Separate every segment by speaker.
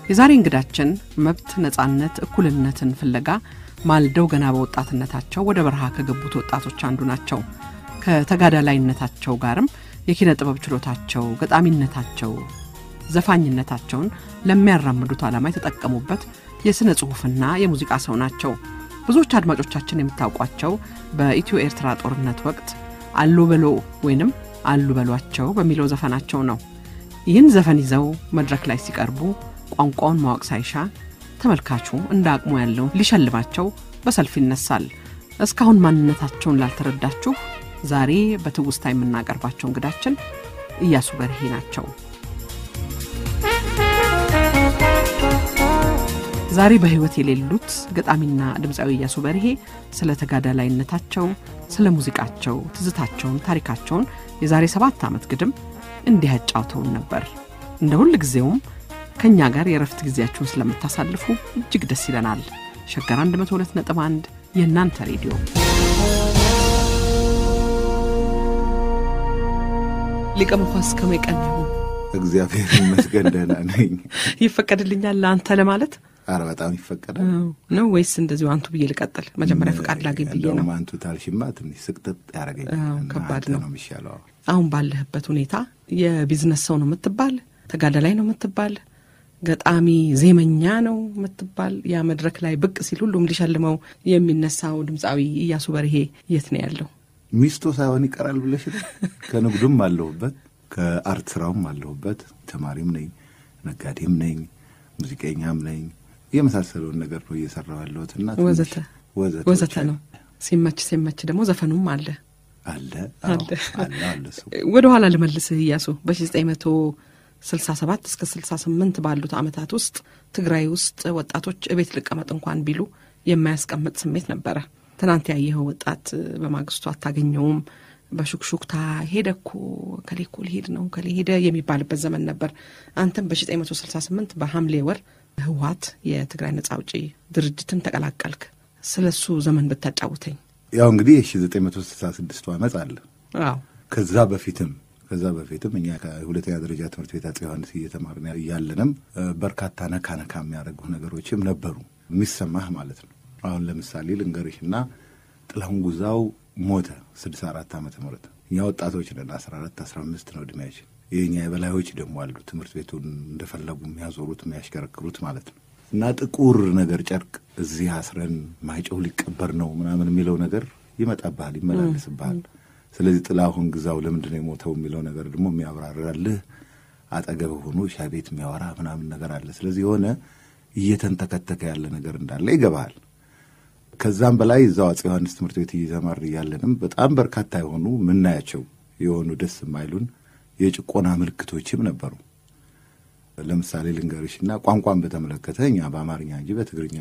Speaker 1: የዛሬ እንግዳችን መብት፣ ነጻነት፣ እኩልነትን ፍለጋ ማልደው ገና በወጣትነታቸው ወደ በረሃ ከገቡት ወጣቶች አንዱ ናቸው። ከተጋዳላይነታቸው ጋርም የኪነ ጥበብ ችሎታቸው፣ ገጣሚነታቸው፣ ዘፋኝነታቸውን ለሚያራምዱት ዓላማ የተጠቀሙበት የሥነ ጽሑፍና የሙዚቃ ሰው ናቸው። ብዙዎች አድማጮቻችን የምታውቋቸው በኢትዮ ኤርትራ ጦርነት ወቅት አሉ በሎ ወይንም አሉ በሏቸው በሚለው ዘፈናቸው ነው። ይህን ዘፈን ይዘው መድረክ ላይ ሲቀርቡ ቋንቋውን ማወቅ ሳይሻ ተመልካቹ እንደ አቅሙ ያለውን ሊሸልማቸው በሰልፍ ይነሳል። እስካሁን ማንነታቸውን ላልተረዳችሁ ዛሬ በትውስታ የምናቀርባቸው እንግዳችን ኢያሱ በርሄ ናቸው። ዛሬ በሕይወት የሌሉት ገጣሚና ድምፃዊ ኢያሱ በርሄ ስለ ተጋዳላይነታቸው፣ ስለ ሙዚቃቸው፣ ትዝታቸውን፣ ታሪካቸውን የዛሬ 7 ዓመት ግድም እንዲህ አጫውተውን ነበር። እንደ ሁል ጊዜውም ከእኛ ጋር የእረፍት ጊዜያችሁን ስለምታሳልፉ እጅግ ደስ ይለናል። ሸገር 102.1 የእናንተ ሬዲዮ። ሊቀ መኳስ ከመይ ቀን ይሁን?
Speaker 2: እግዚአብሔር ይመስገን ደህና ነኝ።
Speaker 1: ይፈቀድልኛል ለአንተ ለማለት?
Speaker 2: ኧረ በጣም ይፈቀዳል።
Speaker 1: ነው ወይስ እንደዚሁ አንቱ ብዬ ልቀጥል? መጀመሪያ ፍቃድ ላገኝ ብዬ ነው።
Speaker 2: እንደውም አንቱ ታልሽማ ትንሽ ስቅጥጥ ያደርገኛል።
Speaker 1: ከባድ
Speaker 2: አንተ
Speaker 1: ነው።
Speaker 2: ነው የሚሻለው።
Speaker 1: አሁን ባለህበት ሁኔታ የቢዝነስ ሰው ነው የምትባል፣ ተጋዳላይ ነው የምትባል፣ ገጣሚ ዜመኛ ነው የምትባል፣ ያ መድረክ ላይ ብቅ ሲል ሁሉም ሊሸልመው የሚነሳው ድምፃዊ ኢያሱ በርሄ የት ነው ያለው?
Speaker 2: ሚስቶ ሳይሆን ይቀራል ብለሽ ነው? ከንግዱም አለሁበት፣ ከ art ስራውም አለሁበት። ተማሪም ነኝ፣ ነጋዴም ነኝ፣ ሙዚቀኛም ነኝ። የመሳሰለውን ነገር ነው እየሰራሁ ያለሁት እና ትንሽ
Speaker 1: ወዘተ
Speaker 2: ወዘተ
Speaker 1: ወዘተ ነው። ሲመች ሲመች ደግሞ ዘፈኑም አለ።
Speaker 2: አለ አዎ፣
Speaker 1: አለ።
Speaker 2: አለ አለ እሱ።
Speaker 1: ወደ ኋላ ልመልስህ ኢያሱ። በ1967 እስከ 68 ባሉት ዓመታት ውስጥ ትግራይ ውስጥ ወጣቶች እቤት ልቀመጥ እንኳን ቢሉ የማያስቀምጥ ስሜት ነበረ። ትናንት ያየኸው ወጣት በማግስቱ አታገኘውም። በሹክሹክታ ሄደ እኮ ከሌ እኮ ሊሄድ ነው ከሌ ሄደ የሚባልበት ዘመን ነበር። አንተም በ1968 በሐምሌ ወር ህወሓት የትግራይ ነጻ አውጪ ድርጅትን ተቀላቀልክ። ስለ እሱ ዘመን ብታጫውተኝ።
Speaker 2: ያው እንግዲህ የ1966 ዓመት አለ።
Speaker 1: አዎ
Speaker 2: ከዛ በፊትም እኛ ከሁለተኛ ደረጃ ትምህርት ቤት አፄ ዮሐንስ እየተማርን እያለንም በርካታ ነካ ነካ የሚያደርጉ ነገሮችም ነበሩ የሚሰማህ ማለት ነው። አሁን ለምሳሌ ልንገርሽና ጥላሁን ጉዛው ሞተ 64 ዓመተ ምህረት። እኛ ወጣቶች ነን፣ 14 15 ነው እድሜያችን። የኛ የበላዮች ደግሞ አሉ ትምህርት ቤቱን እንደፈለጉ የሚያዞሩት የሚያሽከረክሩት ማለት ነው። እና ጥቁር ነገር ጨርቅ እዚህ አስረን ማይጨው ሊቀበር ነው ምናምን የሚለው ነገር ይመጣብሃል፣ ይመላለስብሃል። ስለዚህ ጥላሁን ግዛው ለምንድን ነው የሞተው የሚለው ነገር ደግሞ የሚያብራራልህ አጠገብህ ሆኖ ሻይ ቤት የሚያወራ ምናምን ነገር አለ። ስለዚህ የሆነ እየተንተከተከ ያለ ነገር እንዳለ ይገባሃል። ከዛም በላይ እዛው አፄ ዮሐንስ ትምህርት ቤት እየተማርን እያለንም በጣም በርካታ የሆኑ ምናያቸው የሆኑ ደስ የማይሉን የጭቆና ምልክቶችም ነበሩ። ለምሳሌ ልንገርሽና ቋንቋን በተመለከተ እኛ በአማርኛ እንጂ በትግርኛ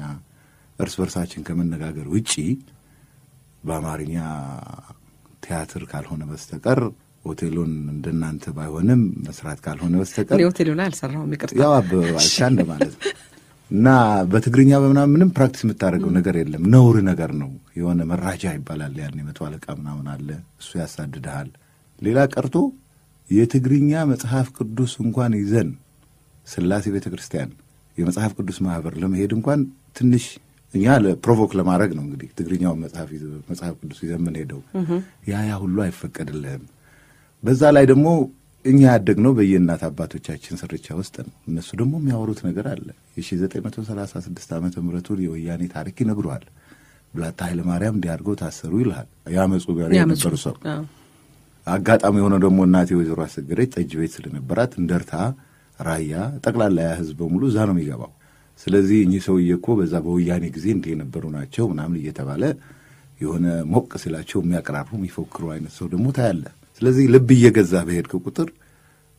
Speaker 2: እርስ በርሳችን ከመነጋገር ውጪ በአማርኛ ቲያትር ካልሆነ በስተቀር ኦቴሎን እንደናንተ ባይሆንም መስራት ካልሆነ በስተቀር
Speaker 1: እኔ ኦቴሎ ላይ አልሰራሁም፣ ይቅርታ።
Speaker 2: ያው አበበ ባልቻ እንደማለት ነው። እና በትግርኛ በምናምን ምንም practice የምታደርገው ነገር የለም። ነውር ነገር ነው። የሆነ መራጃ ይባላል። ያን የመቶ አለቃ ምናምን አለ፣ እሱ ያሳድድሃል። ሌላ ቀርቶ የትግርኛ መጽሐፍ ቅዱስ እንኳን ይዘን ስላሴ ቤተ ክርስቲያን የመጽሐፍ ቅዱስ ማህበር ለመሄድ እንኳን ትንሽ እኛ provoke ለማድረግ ነው እንግዲህ ትግርኛውን መጽሐፍ ቅዱስ ይዘን የምንሄደው። ያ ሁሉ አይፈቀድልህም። በዛ ላይ ደግሞ እኛ ያደግነው በየእናት አባቶቻችን ስርቻ ውስጥ ነው። እነሱ ደግሞ የሚያወሩት ነገር አለ። የ1936 ዓመተ ምህረቱን የወያኔ ታሪክ ይነግሩሃል። ብላታ ኃይለ ማርያም እንዲህ አድርገው ታሰሩ ይልሃል። ያመፁ ጋር የነበሩ ሰው አጋጣሚ የሆነ ደግሞ እናቴ ወይዘሮ አሰገደች ጠጅ ቤት ስለነበራት እንደርታ፣ ራያ፣ ጠቅላላ ያ ህዝብ በሙሉ እዛ ነው የሚገባው። ስለዚህ እኚህ ሰውዬ እኮ በዛ በወያኔ ጊዜ እንዲህ የነበሩ ናቸው ምናምን እየተባለ የሆነ ሞቅ ሲላቸው የሚያቀራሩ የሚፎክሩ አይነት ሰው ደግሞ ታያለ። ስለዚህ ልብ እየገዛ በሄድክ ቁጥር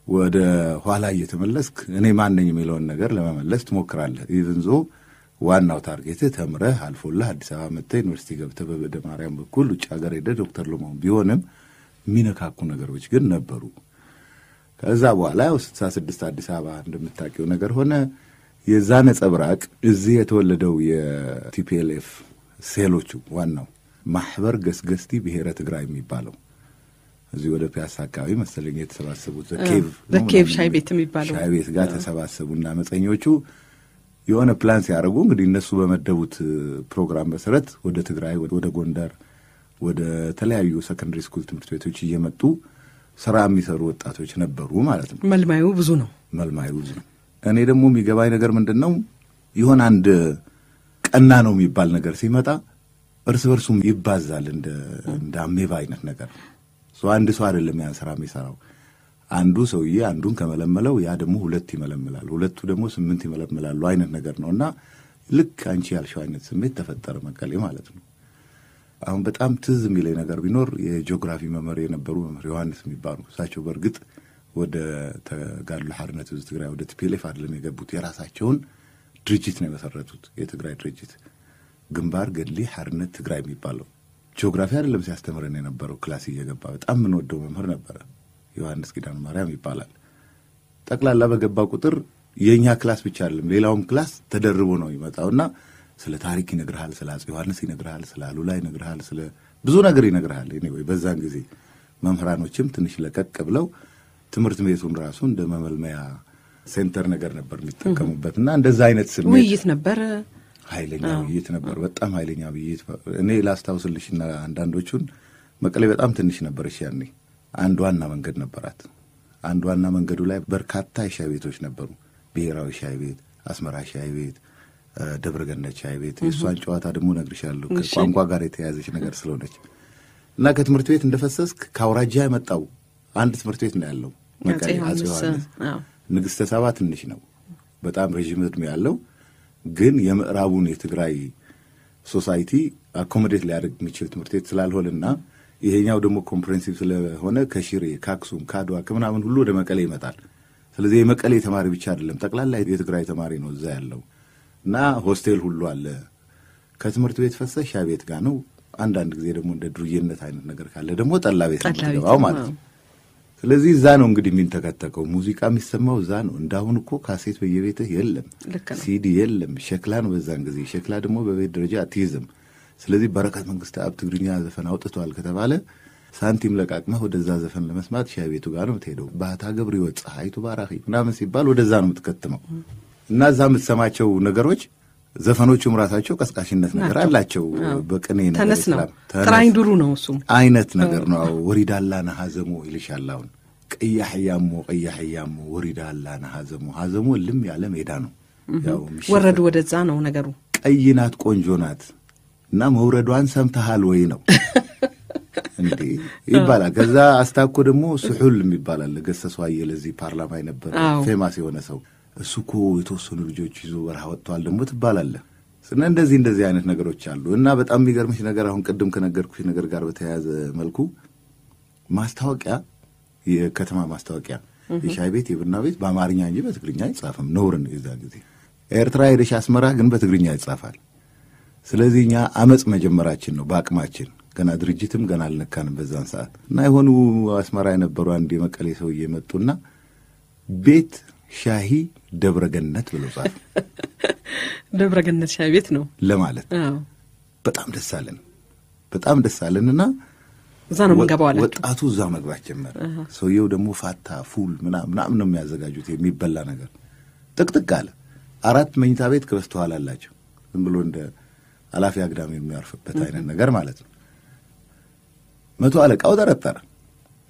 Speaker 2: ወደ ኋላ እየተመለስክ እኔ ማን ነኝ የሚለውን ነገር ለመመለስ ትሞክራለህ። Even though ዋናው target ህ ተምረህ አልፎልህ አዲስ አበባ መጥተህ ዩኒቨርሲቲ ገብተህ በበደ ማርያም በኩል ውጭ ሀገር ሄደህ ዶክተር ለመሆን ቢሆንም የሚነካኩ ነገሮች ግን ነበሩ። ከዛ በኋላ ያው 66 አዲስ አበባ እንደምታውቂው ነገር ሆነ። የዛ ነጸብራቅ እዚህ የተወለደው የ TPLF ሴሎቹ ዋናው ማህበር ገስገስቲ ብሔረ ትግራይ የሚባለው እዚህ ወደ ፒያሳ አካባቢ መሰለኝ የተሰባሰቡት The Cave
Speaker 1: The Cave ሻይ ቤት የሚባለው
Speaker 2: ሻይ ቤት ጋር ተሰባሰቡና አመፀኞቹ የሆነ ፕላን ሲያደርጉ እንግዲህ እነሱ በመደቡት ፕሮግራም መሰረት ወደ ትግራይ፣ ወደ ጎንደር፣ ወደ ተለያዩ secondary school ትምህርት ቤቶች እየመጡ ስራ የሚሰሩ ወጣቶች ነበሩ ማለት ነው።
Speaker 1: መልማዩ ብዙ ነው።
Speaker 2: መልማዩ ብዙ ነው። እኔ ደግሞ የሚገባኝ ነገር ምንድን ነው፣ የሆነ አንድ ቀና ነው የሚባል ነገር ሲመጣ እርስ በርሱም ይባዛል፣ እንደ አሜባ አይነት ነገር። አንድ ሰው አይደለም ያን ስራ የሚሰራው። አንዱ ሰውዬ አንዱን ከመለመለው ያ ደግሞ ሁለት ይመለምላል፣ ሁለቱ ደግሞ 8 ይመለምላሉ አይነት ነገር ነው። እና ልክ አንቺ ያልሽው አይነት ስሜት ተፈጠረ መቀሌ ማለት ነው። አሁን በጣም ትዝ የሚለኝ ነገር ቢኖር የጂኦግራፊ መምህር የነበሩ መምህር ዮሐንስ የሚባሉ፣ እሳቸው በእርግጥ ወደ ተጋድሎ ሓርነት ህዝቢ ትግራይ፣ ወደ TPLF አይደለም የገቡት፣ የራሳቸውን ድርጅት ነው የመሰረቱት። የትግራይ ድርጅት ግንባር ገድሊ ሓርነት ትግራይ የሚባለው። ጂኦግራፊ አይደለም ሲያስተምረን የነበረው፣ class እየገባ በጣም የምንወደው መምህር ነበረ። ዮሐንስ ኪዳነ ማርያም ይባላል። ጠቅላላ በገባ ቁጥር የእኛ class ብቻ አይደለም፣ ሌላውም class ተደርቦ ነው የሚመጣውና ስለ ታሪክ ይነግርሃል፣ ስለ አፄ ዮሐንስ ይነግርሃል፣ ስለ አሉላ ይነግርሃል፣ ስለ ብዙ ነገር ይነግርሃል። Anyway በዛን ጊዜ መምህራኖችም ትንሽ ለቀቅ ብለው ትምህርት ቤቱን ራሱ እንደ መመልመያ center ነገር ነበር የሚጠቀሙበት እና እንደዛ አይነት ስሜት
Speaker 1: ውይይት ነበር።
Speaker 2: ኃይለኛ ውይይት ነበር። በጣም ኃይለኛ ውይይት። እኔ ላስታውስልሽና አንዳንዶቹን፣ መቀሌ በጣም ትንሽ ነበረች ያኔ። አንድ ዋና መንገድ ነበራት። አንድ ዋና መንገዱ ላይ በርካታ የሻይ ቤቶች ነበሩ። ብሔራዊ ሻይ ቤት፣ አስመራ ሻይ ቤት፣ ደብረገነት ሻይ ቤት። የእሷን ጨዋታ ደግሞ እነግርሻለሁ፣ ከቋንቋ ጋር የተያያዘች ነገር ስለሆነች። እና ከትምህርት ቤት እንደፈሰስክ ከአውራጃ የመጣው፣ አንድ ትምህርት ቤት ነው ያለው መቀሌ፣ አፄ ዮሐንስ። ንግስተ ሳባ ትንሽ ነው፣ በጣም ረዥም ዕድሜ ያለው ግን የምዕራቡን የትግራይ society accommodate ሊያደርግ የሚችል ትምህርት ቤት ስላልሆነና ይሄኛው ደግሞ comprehensive ስለሆነ ከሽሬ፣ ከአክሱም፣ ከአድዋ፣ ከምናምን ሁሉ ወደ መቀሌ ይመጣል። ስለዚህ የመቀሌ ተማሪ ብቻ አይደለም፣ ጠቅላላ የትግራይ ተማሪ ነው እዛ ያለው እና hostel ሁሉ አለ። ከትምህርት ቤት ፈሰህ ሻይ ቤት ጋር ነው። አንዳንድ ጊዜ ደግሞ እንደ ዱርዬነት አይነት ነገር ካለ ደግሞ ጠላ ቤት ነው የምትገባው ማለት ነው። ስለዚህ እዛ ነው እንግዲህ የሚንተከተከው፣ ሙዚቃ የሚሰማው እዛ ነው። እንዳሁን እኮ ካሴት በየቤትህ የለም፣ ሲዲ የለም፣ ሸክላ ነው በዛን ጊዜ። ሸክላ ደግሞ በቤት ደረጃ አትይዝም። ስለዚህ በረከት መንግስተአብ ትግርኛ ዘፈን አውጥቷል ከተባለ ሳንቲም ለቃቅመህ ወደዛ ዘፈን ለመስማት ሻይ ቤቱ ጋር ነው የምትሄደው። ባህታ ገብረሕይወት፣ ፀሐይቱ ባራኺ ምናምን ሲባል ወደዛ ነው የምትከትመው እና እዛ የምትሰማቸው ነገሮች ዘፈኖቹም ራሳቸው ቀስቃሽነት ነገር አላቸው። በቅኔ ነገር
Speaker 1: ተነስ ነው፣ ጥራኝ ዱሩ ነው እሱም
Speaker 2: አይነት ነገር ነው። ወሪዳላ ሀዘሞ ይልሻል። አሁን ቀያሕ ያሞ፣ ቀያሕ ያሞ፣ ወሪዳላ ሀዘሞ፣ ሀዘሞ ልም ያለ ሜዳ ነው።
Speaker 1: ያው ወረዱ ወደዛ ነው ነገሩ።
Speaker 2: ቀይ ናት፣ ቆንጆ ናት እና መውረዷን ሰምተሃል ወይ ነው እንዴ ይባላል። ከዛ አስታኮ ደግሞ ስሑል የሚባል አለ። ገሰሱ አየለ እዚህ ፓርላማ የነበረ famous የሆነ ሰው፣ እሱ እኮ የተወሰኑ ልጆች ይዞ በረሃ ወጥተዋል ደግሞ ትባላለህ። እና እንደዚህ እንደዚህ አይነት ነገሮች አሉ። እና በጣም የሚገርምሽ ነገር አሁን ቅድም ከነገርኩሽ ነገር ጋር በተያያዘ መልኩ ማስታወቂያ፣ የከተማ ማስታወቂያ፣ የሻይ ቤት፣ የቡና ቤት በአማርኛ እንጂ በትግርኛ አይጻፍም። ነውር ነው የዛ ጊዜ። ኤርትራ ሄደሽ አስመራ ግን በትግርኛ ይጻፋል። ስለዚህ እኛ አመፅ መጀመራችን ነው በአቅማችን፣ ገና ድርጅትም ገና አልነካንም በዛን ሰዓት። እና የሆኑ አስመራ የነበሩ አንድ የመቀሌ ሰውዬ መጡና ቤት ሻሂ ደብረገነት ብለው ጻፉ።
Speaker 1: ደብረገነት ሻይ ቤት ነው
Speaker 2: ለማለት። በጣም ደስ አለን፣ በጣም ደስ አለንና
Speaker 1: እዛ ነው የምንገባው አላቸው።
Speaker 2: ወጣቱ እዛ መግባት ጀመረ። ሰውየው ደግሞ ፋታ፣ ፉል ምናምን ምናምን ነው የሚያዘጋጁት፣ የሚበላ ነገር። ጥቅጥቅ አለ። አራት መኝታ ቤት ከበስተኋላ አላቸው። ዝም ብሎ እንደ አላፊ አግዳሚ የሚያርፍበት አይነት ነገር ማለት ነው። መቶ አለቃው ጠረጠረ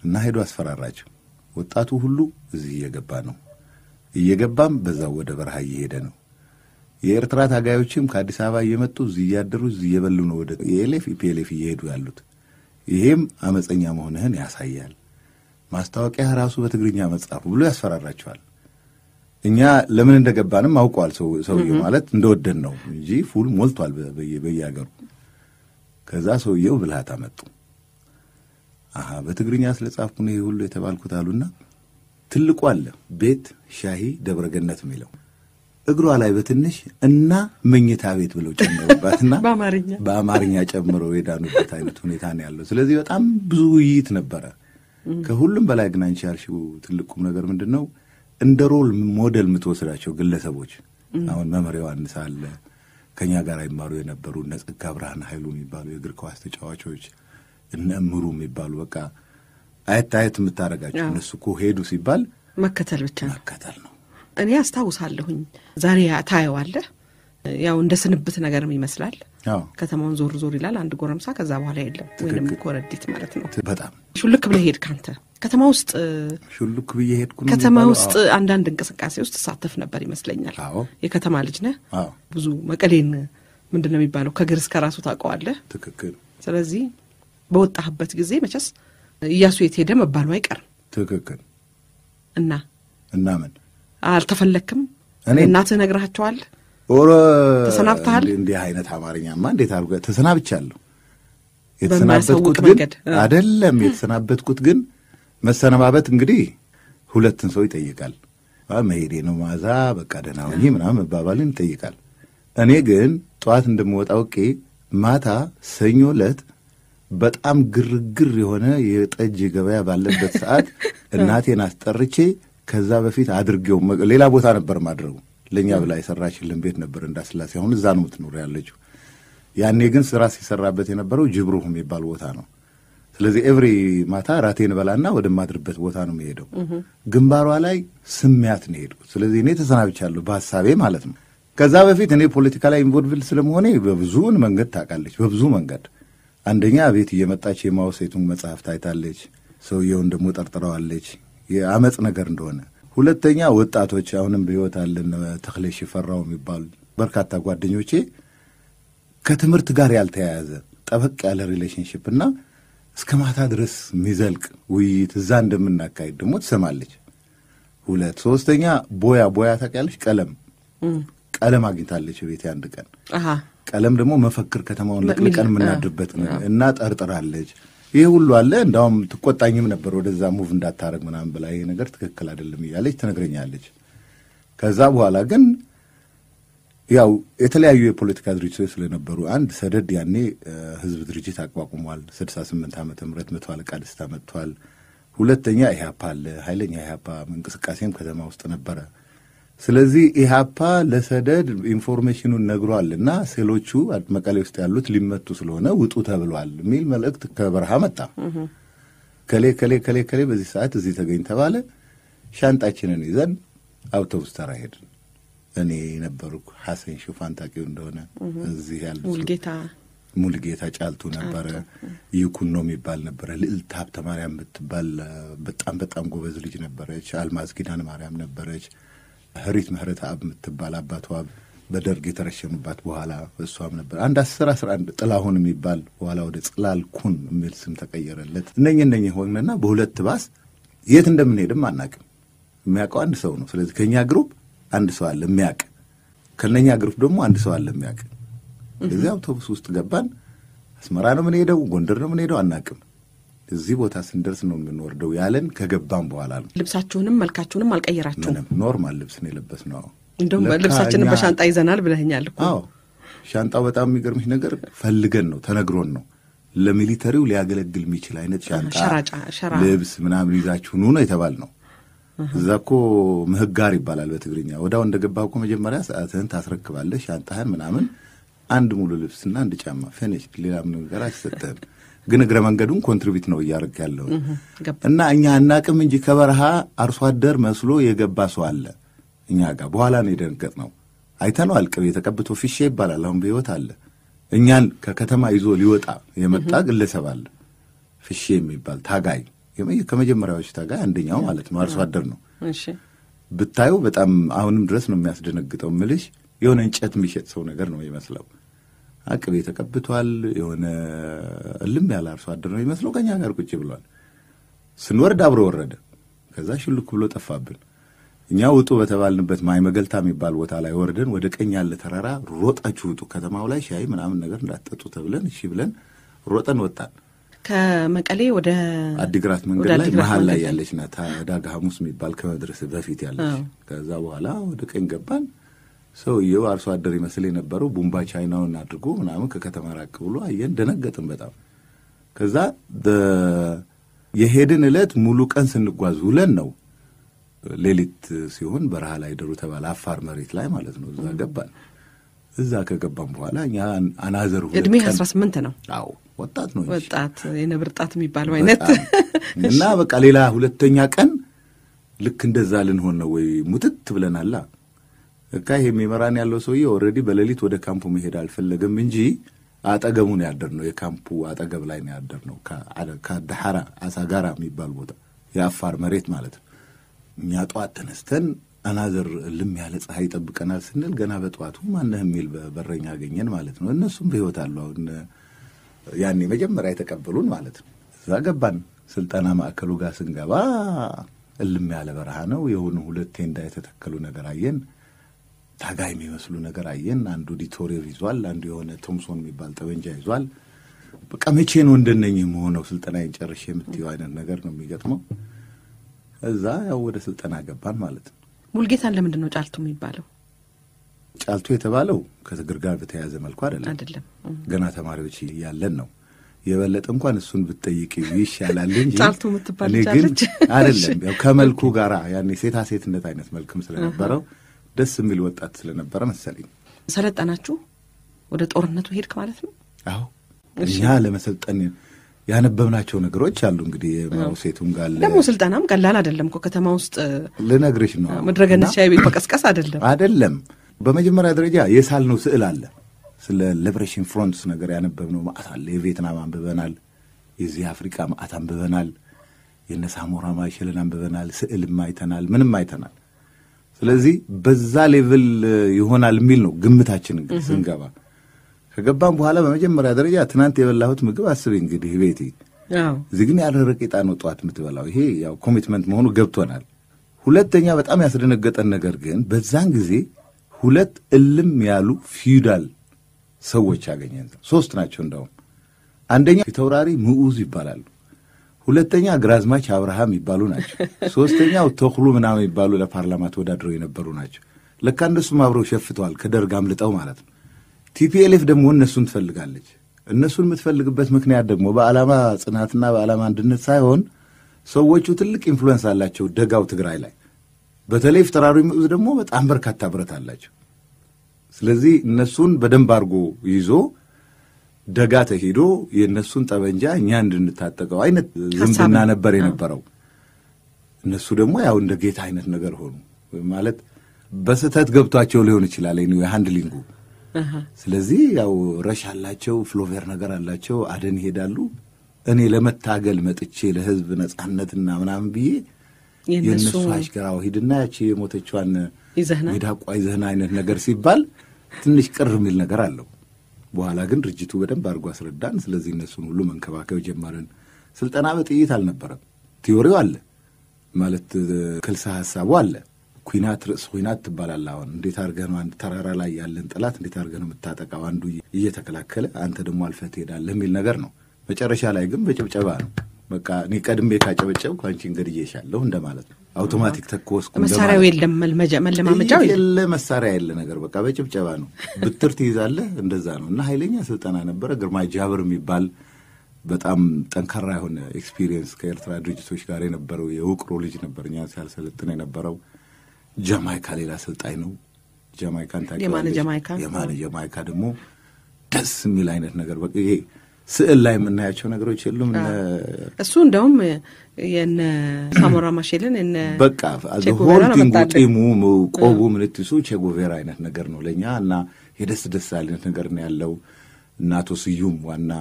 Speaker 2: እና ሄዶ አስፈራራቸው። ወጣቱ ሁሉ እዚህ እየገባ ነው፣ እየገባም በዛው ወደ በረሃ እየሄደ ነው። የኤርትራ ታጋዮችም ከአዲስ አበባ እየመጡ እዚህ እያደሩ፣ እዚህ እየበሉ ነው ወደ ELF፣ EPLF እየሄዱ ያሉት። ይሄም አመፀኛ መሆንህን ያሳያል። ማስታወቂያ ራሱ በትግርኛ መጻፉ ብሎ ያስፈራራቸዋል። እኛ ለምን እንደገባንም አውቀዋል። ሰውየው ማለት እንደወደን ነው እንጂ ፉል ሞልቷል በየሀገሩ። ከዛ ሰውየው ብልሃት አመጡ። አሀ፣ በትግርኛ ስለጻፍኩ ነው ይሄ ሁሉ የተባልኩት አሉና ትልቁ አለ ቤት ሻሂ ደብረገነት የሚለው እግሯ ላይ በትንሽ እና መኝታ ቤት ብለው ጨምሩባትና
Speaker 1: በአማርኛ
Speaker 2: በአማርኛ ጨምረው የዳኑበት አይነት ሁኔታ ነው ያለው። ስለዚህ በጣም ብዙ ውይይት ነበረ። ከሁሉም በላይ ግን አንቺ ያልሽው ትልቅ ቁም ነገር ምንድን ነው? እንደ role model የምትወስዳቸው ግለሰቦች፣ አሁን መምህር ዮሐንስ አለ፣ ከኛ ጋር ይማሩ የነበሩ እነ ጸጋ ብርሃን ኃይሉ የሚባሉ የእግር ኳስ ተጫዋቾች፣ እነ እምሩ የሚባሉ፣ በቃ አየት አየት የምታደርጋቸው፣ እነሱ እኮ ሄዱ ሲባል
Speaker 1: መከተል ብቻ ነው።
Speaker 2: መከተል ነው።
Speaker 1: እኔ አስታውሳለሁኝ። ዛሬ ታየዋለህ። ያው እንደ ስንብት ነገርም ይመስላል። ከተማውን ዞር ዞር ይላል አንድ ጎረምሳ፣ ከዛ በኋላ የለም፣ ወይንም ኮረዲት ማለት ነው።
Speaker 2: በጣም
Speaker 1: ሹልክ ብለህ ሄድክ አንተ ከተማ ውስጥ።
Speaker 2: ሹልክ ብዬ ሄድኩ ነው
Speaker 1: ከተማ
Speaker 2: የሚባለው?
Speaker 1: ውስጥ አንዳንድ እንቅስቃሴ ውስጥ ትሳተፍ ነበር ይመስለኛል።
Speaker 2: አዎ።
Speaker 1: የከተማ ልጅ ነህ።
Speaker 2: አዎ።
Speaker 1: ብዙ መቀሌን ምንድን ነው የሚባለው ከግር እስከ ራሱ ታውቀዋለህ።
Speaker 2: ትክክል።
Speaker 1: ስለዚህ በወጣህበት ጊዜ መቼስ እያሱ የት ሄደ መባሉ አይቀርም።
Speaker 2: ትክክል።
Speaker 1: እና
Speaker 2: እና ምን
Speaker 1: አልተፈለክም?
Speaker 2: እኔ
Speaker 1: እናትህ ነግረሃቸዋል?
Speaker 2: ኦረ
Speaker 1: ተሰናብተሃል?
Speaker 2: እንዲህ አይነት አማርኛማ እንዴት አድርጎ ተሰናብቻለሁ።
Speaker 1: በማያሳውቅ
Speaker 2: የተሰናበትኩት ግን
Speaker 1: መንገድ
Speaker 2: አይደለም። የተሰናበትኩት ግን መሰነባበት እንግዲህ ሁለትን ሰው ይጠይቃል። መሄዴ ነው ማዛ፣ በቃ ደህና ሁኚ ምናምን መባባልን ይጠይቃል። እኔ ግን ጠዋት እንደምወጣ አውቄ ማታ ሰኞ ዕለት በጣም ግርግር የሆነ የጠጅ ገበያ ባለበት ሰዓት እናቴን አስጠርቼ ከዛ በፊት አድርጌው ሌላ ቦታ ነበር ማድረጉ፣ ለእኛ ብላ የሰራችልን ቤት ነበር እንዳስላሴ፣ አሁን እዛ ነው የምትኖር ያለችው። ያኔ ግን ስራ ሲሰራበት የነበረው ጅብሩህ የሚባል ቦታ ነው። ስለዚህ every ማታ ራቴን በላና ወደማድርበት ቦታ ነው የሚሄደው። ግንባሯ ላይ ስሚያት ነው የሄድኩት። ስለዚህ እኔ ተሰናብቻለሁ በሀሳቤ ማለት ነው። ከዛ በፊት እኔ ፖለቲካ ላይ involved ስለመሆኔ በብዙውን መንገድ ታውቃለች። በብዙ መንገድ፣ አንደኛ ቤት እየመጣች የማኦ ሴቱንግ መጽሐፍ ታይታለች። ሰውየውን ደግሞ ጠርጥረዋለች የአመፅ ነገር እንደሆነ። ሁለተኛ ወጣቶች አሁንም በሕይወት አለን ተክሌ ሽፈራው የሚባሉ በርካታ ጓደኞቼ ከትምህርት ጋር ያልተያያዘ ጠበቅ ያለ relationship እና እስከ ማታ ድረስ የሚዘልቅ ውይይት እዛ እንደምናካሄድ ደግሞ ትሰማለች። ሁለት ሶስተኛ ቦያ፣ ቦያ ታውቂያለሽ? ቀለም፣ ቀለም አግኝታለች ቤቴ አንድ ቀን። ቀለም ደግሞ መፈክር ከተማውን ለቅልቀን የምናድርበት ነው እና ጠርጥራለች። ይህ ሁሉ አለ። እንዳውም ትቆጣኝም ነበር፣ ወደዛ move እንዳታረግ ምናምን ብላ፣ ይሄ ነገር ትክክል አይደለም እያለች ትነግረኛለች። ከዛ በኋላ ግን ያው የተለያዩ የፖለቲካ ድርጅቶች ስለነበሩ አንድ ሰደድ ያኔ ህዝብ ድርጅት አቋቁሟል። 68 ዓመተ ምህረት መቶ አለቃ ደስታ መጥቷል። ሁለተኛ ኢህአፓ አለ። ኃይለኛ ኢህአፓ እንቅስቃሴም ከተማ ውስጥ ነበረ። ስለዚህ ኢህአፓ ለሰደድ information ኑን ነግሯል እና ሴሎቹ መቀሌ ውስጥ ያሉት ሊመቱ ስለሆነ ውጡ ተብሏል የሚል መልእክት ከበረሃ መጣ። ከሌ ከሌ ከሌ ከሌ በዚህ ሰዓት እዚህ ተገኝ ተባለ። ሻንጣችንን ይዘን አውቶቡስ ተራ ሄድን። እኔ ነበርኩ፣ ሐሰን ሽፋን ታውቂው እንደሆነ እዚህ ያሉት
Speaker 1: ሙልጌታ፣
Speaker 2: ሙልጌታ ጫልቱ ነበረ፣ ይኩኖ የሚባል ነበረ፣ ልዕልት ሀብተ ማርያም የምትባል በጣም በጣም ጎበዝ ልጅ ነበረች። አልማዝ ኪዳነ ማርያም ነበረች። ህሪት ምህረት አብ የምትባል አባቷ በደርግ የተረሸኑባት በኋላ እሷም ነበር። አንድ 10 11፣ ጥላሁን የሚባል በኋላ ወደ ጽላል ኩን የሚል ስም ተቀየረለት። እነኝህ እነኝህ ሆንና በሁለት ባስ የት እንደምንሄድም አናውቅም። የሚያውቀው አንድ ሰው ነው። ስለዚህ ከእኛ group አንድ ሰው አለ የሚያውቅ፣ ከእነኛ group ደግሞ አንድ ሰው አለ የሚያውቅ። እዚህ አውቶቡስ ውስጥ ገባን። አስመራ ነው የምንሄደው፣ ጎንደር ነው የምንሄደው አናውቅም። እዚህ ቦታ ስንደርስ ነው የምንወርደው ያለን ከገባን በኋላ ነው።
Speaker 1: ልብሳችሁንም መልካችሁንም አልቀየራችሁም?
Speaker 2: ምንም፣ normal ልብስ ነው የለበስነው።
Speaker 1: እንደውም
Speaker 2: ለካ
Speaker 1: ልብሳችንን በሻንጣ ይዘናል ብለኸኛል እኮ።
Speaker 2: አዎ፣ ሻንጣው በጣም የሚገርምሽ ነገር ፈልገን ነው፣ ተነግሮን ነው። ለ military ው ሊያገለግል የሚችል አይነት ሻንጣ
Speaker 1: ሸራ
Speaker 2: ልብስ ምናምን ይዛችሁ ኑ ነው የተባልነው። እዛ እኮ ምህጋር ይባላል በትግርኛ። ወዲያው እንደገባህ እኮ መጀመሪያ ሰዓትህን ታስረክባለህ፣ ሻንጣህን ምናምን፣ አንድ ሙሉ ልብስና አንድ ጫማ finish፣ ሌላ ምንም ነገር አይሰጥህም። ግን እግረ መንገዱን contribute ነው እያደረግ ያለው።
Speaker 1: ገባ።
Speaker 2: እና እኛ አናቅም እንጂ ከበረሃ አርሶ አደር መስሎ የገባ ሰው አለ እኛ ጋር። በኋላ ነው የደነገጥነው። አይተነዋል። ቅቤ ተቀብቶ ፊሼ ይባላል። አሁን በሕይወት አለ። እኛን ከከተማ ይዞ ሊወጣ የመጣ ግለሰብ አለ። ፊሼ የሚባል ታጋይ፣ ከመጀመሪያዎቹ ታጋይ አንደኛው ማለት ነው። አርሶ አደር ነው። ብታዩ በጣም አሁንም ድረስ ነው የሚያስደነግጠው። ምልሽ የሆነ እንጨት የሚሸጥ ሰው ነገር ነው የሚመስለው። ቅቤ ተቀብቷል። የሆነ እልም ያለ አርሶ አደር ነው የሚመስለው። ከኛ ጋር ቁጭ ብሏል። ስንወርድ አብሮ ወረደ። ከዛ ሽልክ ብሎ ጠፋብን። እኛ ውጡ በተባልንበት ማይ መገልታ የሚባል ቦታ ላይ ወርደን ወደ ቀኝ ያለ ተራራ ሮጣችሁ ውጡ፣ ከተማው ላይ ሻይ ምናምን ነገር እንዳትጠጡ ተብለን እሺ ብለን ሮጠን ወጣን።
Speaker 1: ከመቀሌ ወደ
Speaker 2: አዲግራት መንገድ
Speaker 1: ወደ
Speaker 2: ላይ
Speaker 1: አዲግራት
Speaker 2: መሀል ላይ
Speaker 1: መንገድ ላይ
Speaker 2: ያለች ናት። ዕዳጋ ሐሙስ የሚባል ከመድረስ በፊት ያለች። ከዛ በኋላ ወደ ቀኝ ገባን። ሰውየው አርሶ አደር ይመስል የነበረው ቡምባ ቻይናውን አድርጎ ምናምን ከከተማ ራቅ ብሎ አየን። ደነገጥን በጣም። ከዛ የሄድን ዕለት ሙሉ ቀን ስንጓዝ ውለን ነው ሌሊት ሲሆን በረሃ ላይ ደሩ ተባለ። አፋር መሬት ላይ ማለት ነው። እዛ ገባን። እዛ ከገባን በኋላ እኛ another 2
Speaker 1: እድሜ
Speaker 2: ቀን
Speaker 1: 18 ነው።
Speaker 2: አዎ፣ ወጣት ነው እንጂ።
Speaker 1: ወጣት የነብር ጣት የሚባለው አይነት።
Speaker 2: በጣም። እና በቃ ሌላ ሁለተኛ ቀን ልክ እንደዛ ልንሆን ነው ወይ ሙትት ብለናላ። እካ ይሄ የሚመራን ያለው ሰውዬ already በሌሊት ወደ ካምፑ መሄድ አልፈለገም እንጂ አጠገቡ ነው ያደርነው። የካምፑ አጠገብ ላይ ነው ያደርነው። ከዳሐራ አሳጋራ የሚባል ቦታ የአፋር መሬት ማለት ነው። እኛ ጠዋት ተነስተን another ልም ያለ ፀሐይ ይጠብቀናል ስንል ገና በጠዋቱ ማነህ የሚል በረኛ አገኘን ማለት ነው። እነሱም በህይወት አሉ አሁን ያኔ መጀመሪያ የተቀበሉን ማለት ነው። እዛ ገባን። ስልጠና ማዕከሉ ጋር ስንገባ እልም ያለ በረሃ ነው። የሆኑ ሁለት ቴንዳ የተተከሉ ነገር አየን። ታጋይ የሚመስሉ ነገር አየን። አንዱ ዲቶሪየር ይዟል፣ አንዱ የሆነ ቶምሶን የሚባል ጠመንጃ ይዟል። በቃ መቼ ነው እንደነኝህ መሆነው ስልጠናዬን ጨርሼ የምትየው አይነት ነገር ነው የሚገጥመው። እዛ ያው ወደ ስልጠና ገባን ማለት ነው።
Speaker 1: ሙልጌታን ለምንድን ነው ጫልቱ የሚባለው?
Speaker 2: ጫልቱ የተባለው ከትግር ጋር በተያያዘ መልኩ አይደለም።
Speaker 1: አይደለም፣
Speaker 2: ገና ተማሪዎች እያለን ነው። የበለጠ እንኳን እሱን ብትጠይቂ ይሻላል እንጂ
Speaker 1: ጫልቱ የምትባል
Speaker 2: እኔ
Speaker 1: ልጅ
Speaker 2: ግን
Speaker 1: አለች።
Speaker 2: አይደለም፣ ያው ከመልኩ ጋራ ያኔ ሴታ ሴትነት አይነት መልክም ስለነበረው ደስ የሚል ወጣት ስለነበረ መሰለኝ።
Speaker 1: ሰለጠናችሁ፣ ወደ ጦርነቱ ሄድክ ማለት ነው?
Speaker 2: አዎ፣ እኛ ለመሰልጠን ያነበብናቸው ነገሮች አሉ። እንግዲህ የማኦ ሴቱንግ አለ።
Speaker 1: ደግሞ ስልጠናም ቀላል አይደለም እኮ ከተማ ውስጥ
Speaker 2: ልነግርሽ ነው።
Speaker 1: ምድረገነት ሻይ ቤት መቀስቀስ አይደለም።
Speaker 2: አይደለም። በመጀመሪያ ደረጃ የሳልነው ስዕል አለ። ስለ liberation fronts ነገር ያነበብነው መዓት አለ። የቪየትናም አንብበናል። የዚህ አፍሪካ መዓት አንብበናል። የነ ሳሞራ ማሼልን አንብበናል። ስዕልም አይተናል። ምንም አይተናል። ስለዚህ በዛ level ይሆናል የሚል ነው ግምታችን። እንግዲህ ስንገባ ከገባም በኋላ በመጀመሪያ ደረጃ ትናንት የበላሁት ምግብ አስቤ እንግዲህ ቤቴ እዚህ ግን ያልረረ ቂጣ ነው ጠዋት የምትበላው። ይሄ ያው commitment መሆኑ ገብቶናል። ሁለተኛ በጣም ያስደነገጠን ነገር ግን በዛን ጊዜ ሁለት እልም ያሉ ፊውዳል ሰዎች ያገኘን። ሶስት ናቸው እንደውም። አንደኛ ፊታውራሪ ምዑዝ ይባላሉ። ሁለተኛ ግራዝማች አብርሃም ይባሉ ናቸው። ሶስተኛው ተክሉ ምናምን ይባሉ ለፓርላማ ተወዳድረው የነበሩ ናቸው። ለካ እነሱም አብረው ሸፍተዋል ከደርግ አምልጠው ማለት ነው። TPLF ደግሞ እነሱን ትፈልጋለች። እነሱን የምትፈልግበት ምክንያት ደግሞ በዓላማ ጽናትና በዓላማ አንድነት ሳይሆን ሰዎቹ ትልቅ influence አላቸው ደጋው ትግራይ ላይ። በተለይ ፊታውራሪ ምዑዝ ደግሞ በጣም በርካታ ብረት አላቸው። ስለዚህ እነሱን በደንብ አድርጎ ይዞ ደጋ ተሄዶ የእነሱን ጠበንጃ እኛ እንድንታጠቀው አይነት ዝምድና ነበር የነበረው። እነሱ ደግሞ ያው እንደ ጌታ አይነት ነገር ሆኑ። ማለት በስህተት ገብቷቸው ሊሆን ይችላል የ handling ኡ። ስለዚህ ያው ረሽ አላቸው፣ ፍሎቬር ነገር አላቸው፣ አደን ይሄዳሉ። እኔ ለመታገል መጥቼ ለህዝብ ነጻነትና ምናምን ብዬ የእነሱ አሽከራው ሂድና ያቺ የሞተችዋን ሚዳቋ ይዘህና አይነት ነገር ሲባል ትንሽ ቅር የሚል ነገር አለው። በኋላ ግን ድርጅቱ በደንብ አድርጎ አስረዳን። ስለዚህ እነሱን ሁሉ መንከባከብ ጀመርን። ስልጠና በጥይት አልነበረም። theory ው አለ ማለት ክልሰ ሀሳቡ አለ። ኩናት ርእስ ኩናት ትባላለህ። አሁን እንዴት አድርገህ ነው አንድ ተራራ ላይ ያለን ጠላት እንዴት አድርገህ ነው የምታጠቃው? አንዱ እየተከላከለ አንተ ደግሞ አልፈህ ትሄዳለህ የሚል ነገር ነው። መጨረሻ ላይ ግን በጭብጨባ ነው። በቃ እኔ ቀድሜ ካጨበጨብኩ አንቺን ገድዬሻለሁ እንደማለት ነው። አውቶማቲክ ተኮስኩ።
Speaker 1: መሳሪያው የለም፣ መለማመጃው
Speaker 2: የለ፣ መሳሪያ የለ ነገር በቃ በጭብጨባ ነው። ብትር ትይዛለህ፣ እንደዛ ነው። እና ኃይለኛ ስልጠና ነበረ። ግርማ ጃብር የሚባል በጣም ጠንካራ የሆነ experience ከኤርትራ ድርጅቶች ጋር የነበረው የውቅሮ ልጅ ነበር እኛን ሲያሰለጥን የነበረው። ጃማይካ ሌላ አሰልጣኝ ነው። ጃማይካን ታውቂዋለሽ? የማነ ጃማይካ ደግሞ ደስ የሚል አይነት ነገር በቃ ይሄ ስዕል ላይ የምናያቸው ነገሮች የሉም።
Speaker 1: እሱ እንደውም የነ ሳሞራ ማሼልን የነ
Speaker 2: በቃ whole thing ኡ ጢሙ፣ ቆቡ፣ ምንትሱ ቼጉቬራ አይነት ነገር ነው ለእኛ እና የደስ ደስ አይነት ነገር ነው ያለው። እና አቶ ስዩም ዋና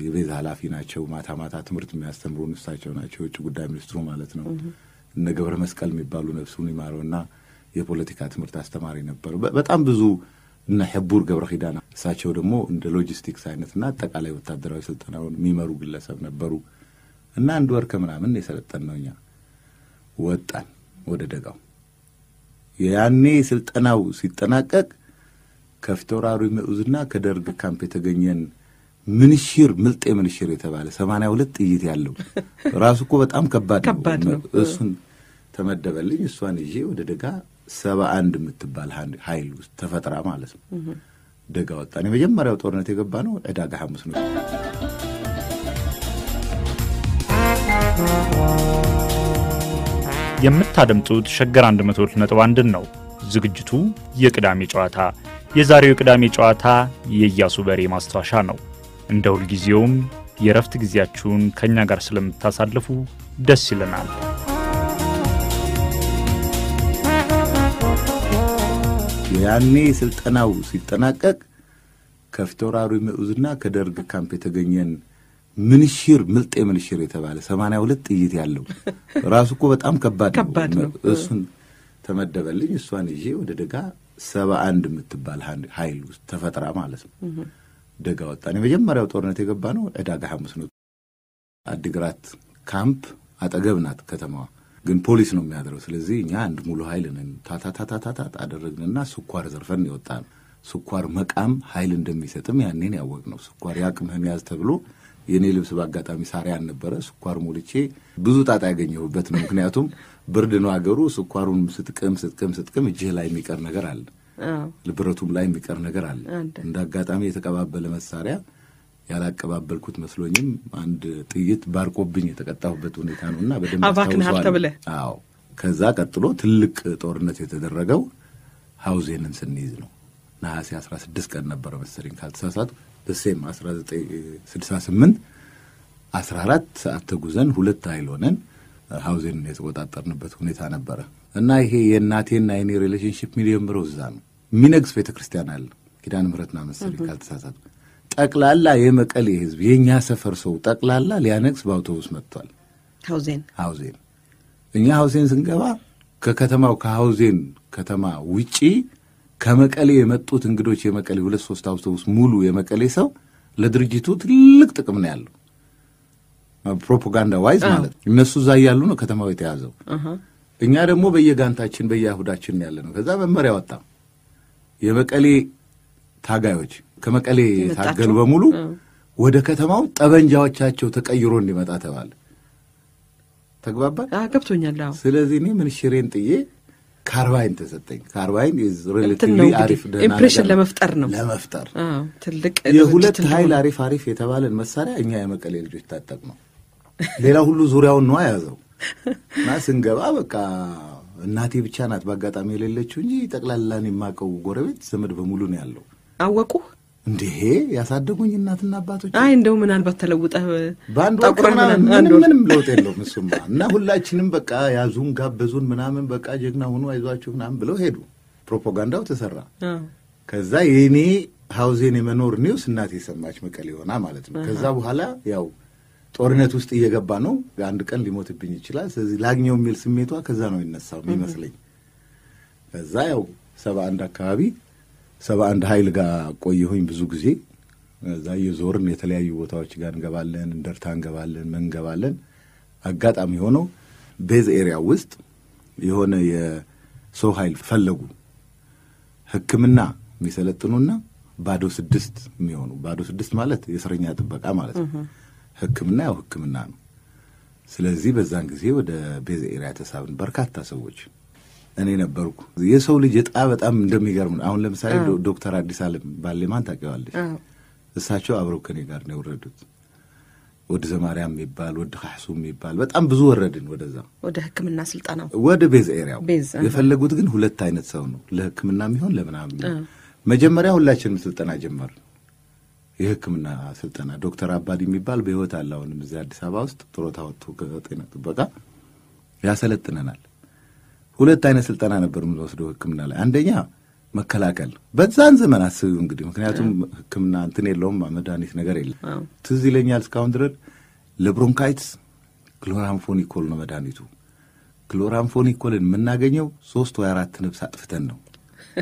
Speaker 2: የ base ኃላፊ ናቸው። ማታ ማታ ትምህርት የሚያስተምሩን እሳቸው ናቸው፣ የውጭ ጉዳይ ሚኒስትሩ ማለት ነው። እነ ገብረ መስቀል የሚባሉ ነፍሱን ይማረውና የፖለቲካ ትምህርት አስተማሪ ነበሩ። በጣም ብዙ እና ሕቡር ገብረ ኪዳን እሳቸው ደግሞ እንደ ሎጂስቲክስ አይነትና አጠቃላይ ወታደራዊ ስልጠናውን የሚመሩ ግለሰብ ነበሩ። እና አንድ ወር ከምናምን የሰለጠን ነው እኛ ወጣን ወደ ደጋው። ያኔ ስልጠናው ሲጠናቀቅ ከፊታውራሪ ምዑዝና ከደርግ ካምፕ የተገኘን ምንሽር ምልጤ ምንሽር የተባለ 82 ጥይት ያለው ራሱ እኮ በጣም ከባድ ነው። እሱን ተመደበልኝ። እሷን ይዤ ወደ ደጋ 71 የምትባል ኃይል ውስጥ ተፈጥራ ማለት ነው። ደጋ ወጣን። የመጀመሪያው ጦርነት የገባ ነው ዕዳጋ ሐሙስ ነው።
Speaker 3: የምታደምጡት ሸገር 102.1 ነው። ዝግጅቱ የቅዳሜ ጨዋታ። የዛሬው የቅዳሜ ጨዋታ የኢያሱ በሬ ማስታወሻ ነው። እንደ ሁልጊዜውም የእረፍት ጊዜያችሁን ከኛ ጋር ስለምታሳልፉ ደስ ይለናል።
Speaker 2: ያኔ ስልጠናው ሲጠናቀቅ ከፊታውራሪ ምዑዝና ከደርግ ካምፕ የተገኘን ምንሽር ምልጤ ምንሽር የተባለ 82 ጥይት ያለው ራሱ እኮ በጣም ከባድ ነው። እሱን ተመደበልኝ። እሷን ይዤ ወደ ደጋ 71 የምትባል ኃይል ውስጥ ተፈጥራ ማለት ነው ደጋ ወጣን። የመጀመሪያው ጦርነት የገባ ነው ዕዳጋ ሐሙስ ነው። አዲግራት ካምፕ አጠገብ ናት ከተማዋ፣ ግን ፖሊስ ነው የሚያድረው። ስለዚህ እኛ አንድ ሙሉ ኃይል ነን። ታታታታታታ አደረግንና ስኳር ዘርፈን የወጣ ነው። ስኳር መቃም ኃይል እንደሚሰጥም ያኔን ያወቅነው። ስኳር ያቅምህን ያዝ ተብሎ የኔ ልብስ በአጋጣሚ ሳሪያን ነበረ። ስኳር ሞልቼ ብዙ ጣጣ ያገኘሁበት ነው። ምክንያቱም ብርድ ነው አገሩ። ስኳሩን ስትቅም ስትቅም ስትቅም እጅህ ላይ የሚቀር ነገር አለ፣ ብረቱም ላይ የሚቀር ነገር አለ። እንደ አጋጣሚ የተቀባበለ መሳሪያ ያላቀባበልኩት መስሎኝም አንድ ጥይት ባርቆብኝ የተቀጣሁበት ሁኔታ ነውና በደንብ አስታውሰዋለሁ። አዎ። ከዛ ቀጥሎ ትልቅ ጦርነት የተደረገው ሐውዜንን ስንይዝ ነው። ነሐሴ 16 ቀን ነበረ መሰለኝ ካልተሳሳትኩ። በሴም 1968 14 ሰዓት ተጉዘን ሁለት ኃይል ሆነን ሐውዜንን የተቆጣጠርንበት ሁኔታ ነበረ። እና ይሄ የእናቴና የኔ relationship የሚጀምረው እዛ ነው። የሚነግስ ቤተክርስቲያን አለ፣ ኪዳነ ምሕረትና መሰለኝ ካልተሳሳትኩ። ጠቅላላ የመቀሌ ሕዝብ የኛ ሰፈር ሰው ጠቅላላ ሊያነግስ በአውቶቡስ መጥቷል።
Speaker 1: ሐውዜን
Speaker 2: ሐውዜን እኛ ሐውዜን ስንገባ ከከተማው ከሐውዜን ከተማ ውጪ ከመቀሌ የመጡት እንግዶች የመቀሌ 2-3 አውቶቡስ ሙሉ የመቀሌ ሰው ለድርጅቱ ትልቅ ጥቅም ነው ያለው፣ ፕሮፓጋንዳ wise ማለት ነው። እነሱ እዛ እያሉ ነው ከተማው የተያዘው። እኛ ደግሞ በየጋንታችን በየአሁዳችን ያለ ነው። ከዛ መመሪያ ወጣ። የመቀሌ ታጋዮች ከመቀሌ የታገሉ በሙሉ ወደ ከተማው ጠበንጃዎቻቸው ተቀይሮ እንዲመጣ ተባለ። ተግባባን?
Speaker 1: ገብቶኛል።
Speaker 2: ስለዚህ እኔ ምንሽሬን ጥዬ ካርባይን ተሰጠኝ። ካርባይን is relatively አሪፍ ደህና
Speaker 1: impression ለመፍጠር ነው
Speaker 2: ለመፍጠር
Speaker 1: ትልቅ
Speaker 2: የሁለት ኃይል አሪፍ አሪፍ የተባለን መሳሪያ እኛ የመቀሌ ልጆች ታጠቅ ነው። ሌላ ሁሉ ዙሪያውን ነው የያዘው። እና ስንገባ በቃ እናቴ ብቻ ናት በአጋጣሚ የሌለችው እንጂ ጠቅላላን የማውቀው ጎረቤት ዘመድ በሙሉ ነው ያለው።
Speaker 1: አወቁ
Speaker 2: እንዴ ያሳደጉኝ እናትና አባቶች።
Speaker 1: አይ እንደው ምናልባት ተለውጠህ
Speaker 2: በአንድ ወር ምንም ለውጥ የለውም እሱማ። እና ሁላችንም በቃ ያዙን ጋበዙን ምናምን በቃ ጀግና ሁኑ አይዟችሁ ምናምን ብለው ሄዱ። ፕሮፓጋንዳው ተሰራ። ከዛ የኔ ሐውዜን የመኖር news እናቴ የሰማች መቀሌ ሆና ማለት ነው። ከዛ በኋላ ያው ጦርነት ውስጥ እየገባ ነው፣ አንድ ቀን ሊሞትብኝ ይችላል፣ ስለዚህ ላግኘው የሚል ስሜቷ ከዛ ነው ይነሳው የሚመስለኝ። ከዛ ያው 71 አካባቢ 71 ኃይል ጋር ቆየሁኝ ብዙ ጊዜ። እዛ እየዞርን የተለያዩ ቦታዎች ጋር እንገባለን፣ እንደርታ እንገባለን፣ ምን እንገባለን። አጋጣሚ ሆኖ base area ውስጥ የሆነ የሰው ኃይል ፈለጉ፣ ሕክምና የሚሰለጥኑና ባዶ 6 የሚሆኑ። ባዶ 6 ማለት የእስረኛ ጥበቃ ማለት ነው። ሕክምና ያው ሕክምና ነው። ስለዚህ በዛን ጊዜ ወደ base area ተሳብን በርካታ ሰዎች። እኔ ነበርኩ። የሰው ልጅ እጣ በጣም እንደሚገርም ነው። አሁን ለምሳሌ ዶክተር አዲስ ዓለም ባሌማን ታውቂዋለሽ? እሳቸው አብረው ከኔ ጋር ነው የወረዱት። ወደ ዘማርያም የሚባል ወደ ካሕሱ የሚባል በጣም ብዙ ወረድን ወደዛ
Speaker 1: ወደ ሕክምና ስልጠናው
Speaker 2: ወደ base area ው። የፈለጉት ግን ሁለት አይነት ሰው ነው፣ ለሕክምና የሚሆን ለምናምን። መጀመሪያ ሁላችንም ስልጠና ጀመርን፣ የሕክምና ስልጠና። ዶክተር አባዲ የሚባል በህይወት አለ አሁንም እዚህ አዲስ አበባ ውስጥ ጡረታ ወጥቶ ከጤና ጥበቃ ያሰለጥነናል። ሁለት አይነት ስልጠና ነበር የምንወስደው ሕክምና ላይ። አንደኛ መከላከል፣ በዛን ዘመን አስቢው እንግዲህ፣ ምክንያቱም ሕክምና እንትን የለውም መድኃኒት ነገር የለም። ትዝ ይለኛል እስካሁን ድረስ ለ bronchitis chloramphenicol ነው መድኃኒቱ። chloramphenicol ን የምናገኘው 3 ወይ 4 ነፍስ አጥፍተን ነው።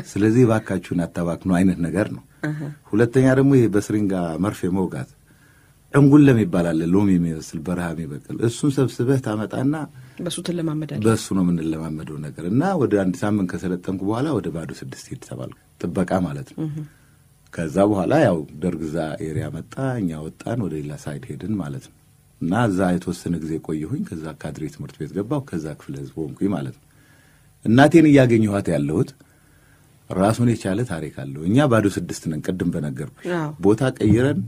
Speaker 2: ስለዚህ እባካችሁን አታባክኑ አይነት ነገር ነው። ሁለተኛ ደግሞ ይሄ በስሪንጋ መርፌ መውጋት ዕንጉል ለሚባል አለ፣ ሎሚ የሚመስል በረሃ የሚበቅል፣ እሱን ሰብስበህ ታመጣና
Speaker 1: በሱ ትለማመዳለህ።
Speaker 2: በሱ ነው የምንለማመደው ነገር። እና ወደ አንድ ሳምንት ከሰለጠንኩ በኋላ ወደ ባዶ 6 ሂድ ተባልኩ፣ ጥበቃ ማለት ነው። ከዛ በኋላ ያው ደርግ እዛ area መጣ፣ እኛ ወጣን፣ ወደ ሌላ side ሄድን ማለት ነው። እና እዛ የተወሰነ ጊዜ ቆየሁኝ። ከዛ ካድሬ ትምህርት ቤት ገባሁ። ከዛ ክፍለ ህዝብ ሆንኩኝ ማለት ነው። እናቴን እያገኘኋት ያለሁት ራሱን የቻለ ታሪክ አለው። እኛ ባዶ 6 ነን፣ ቅድም በነገርኩሽ ቦታ ቀይረን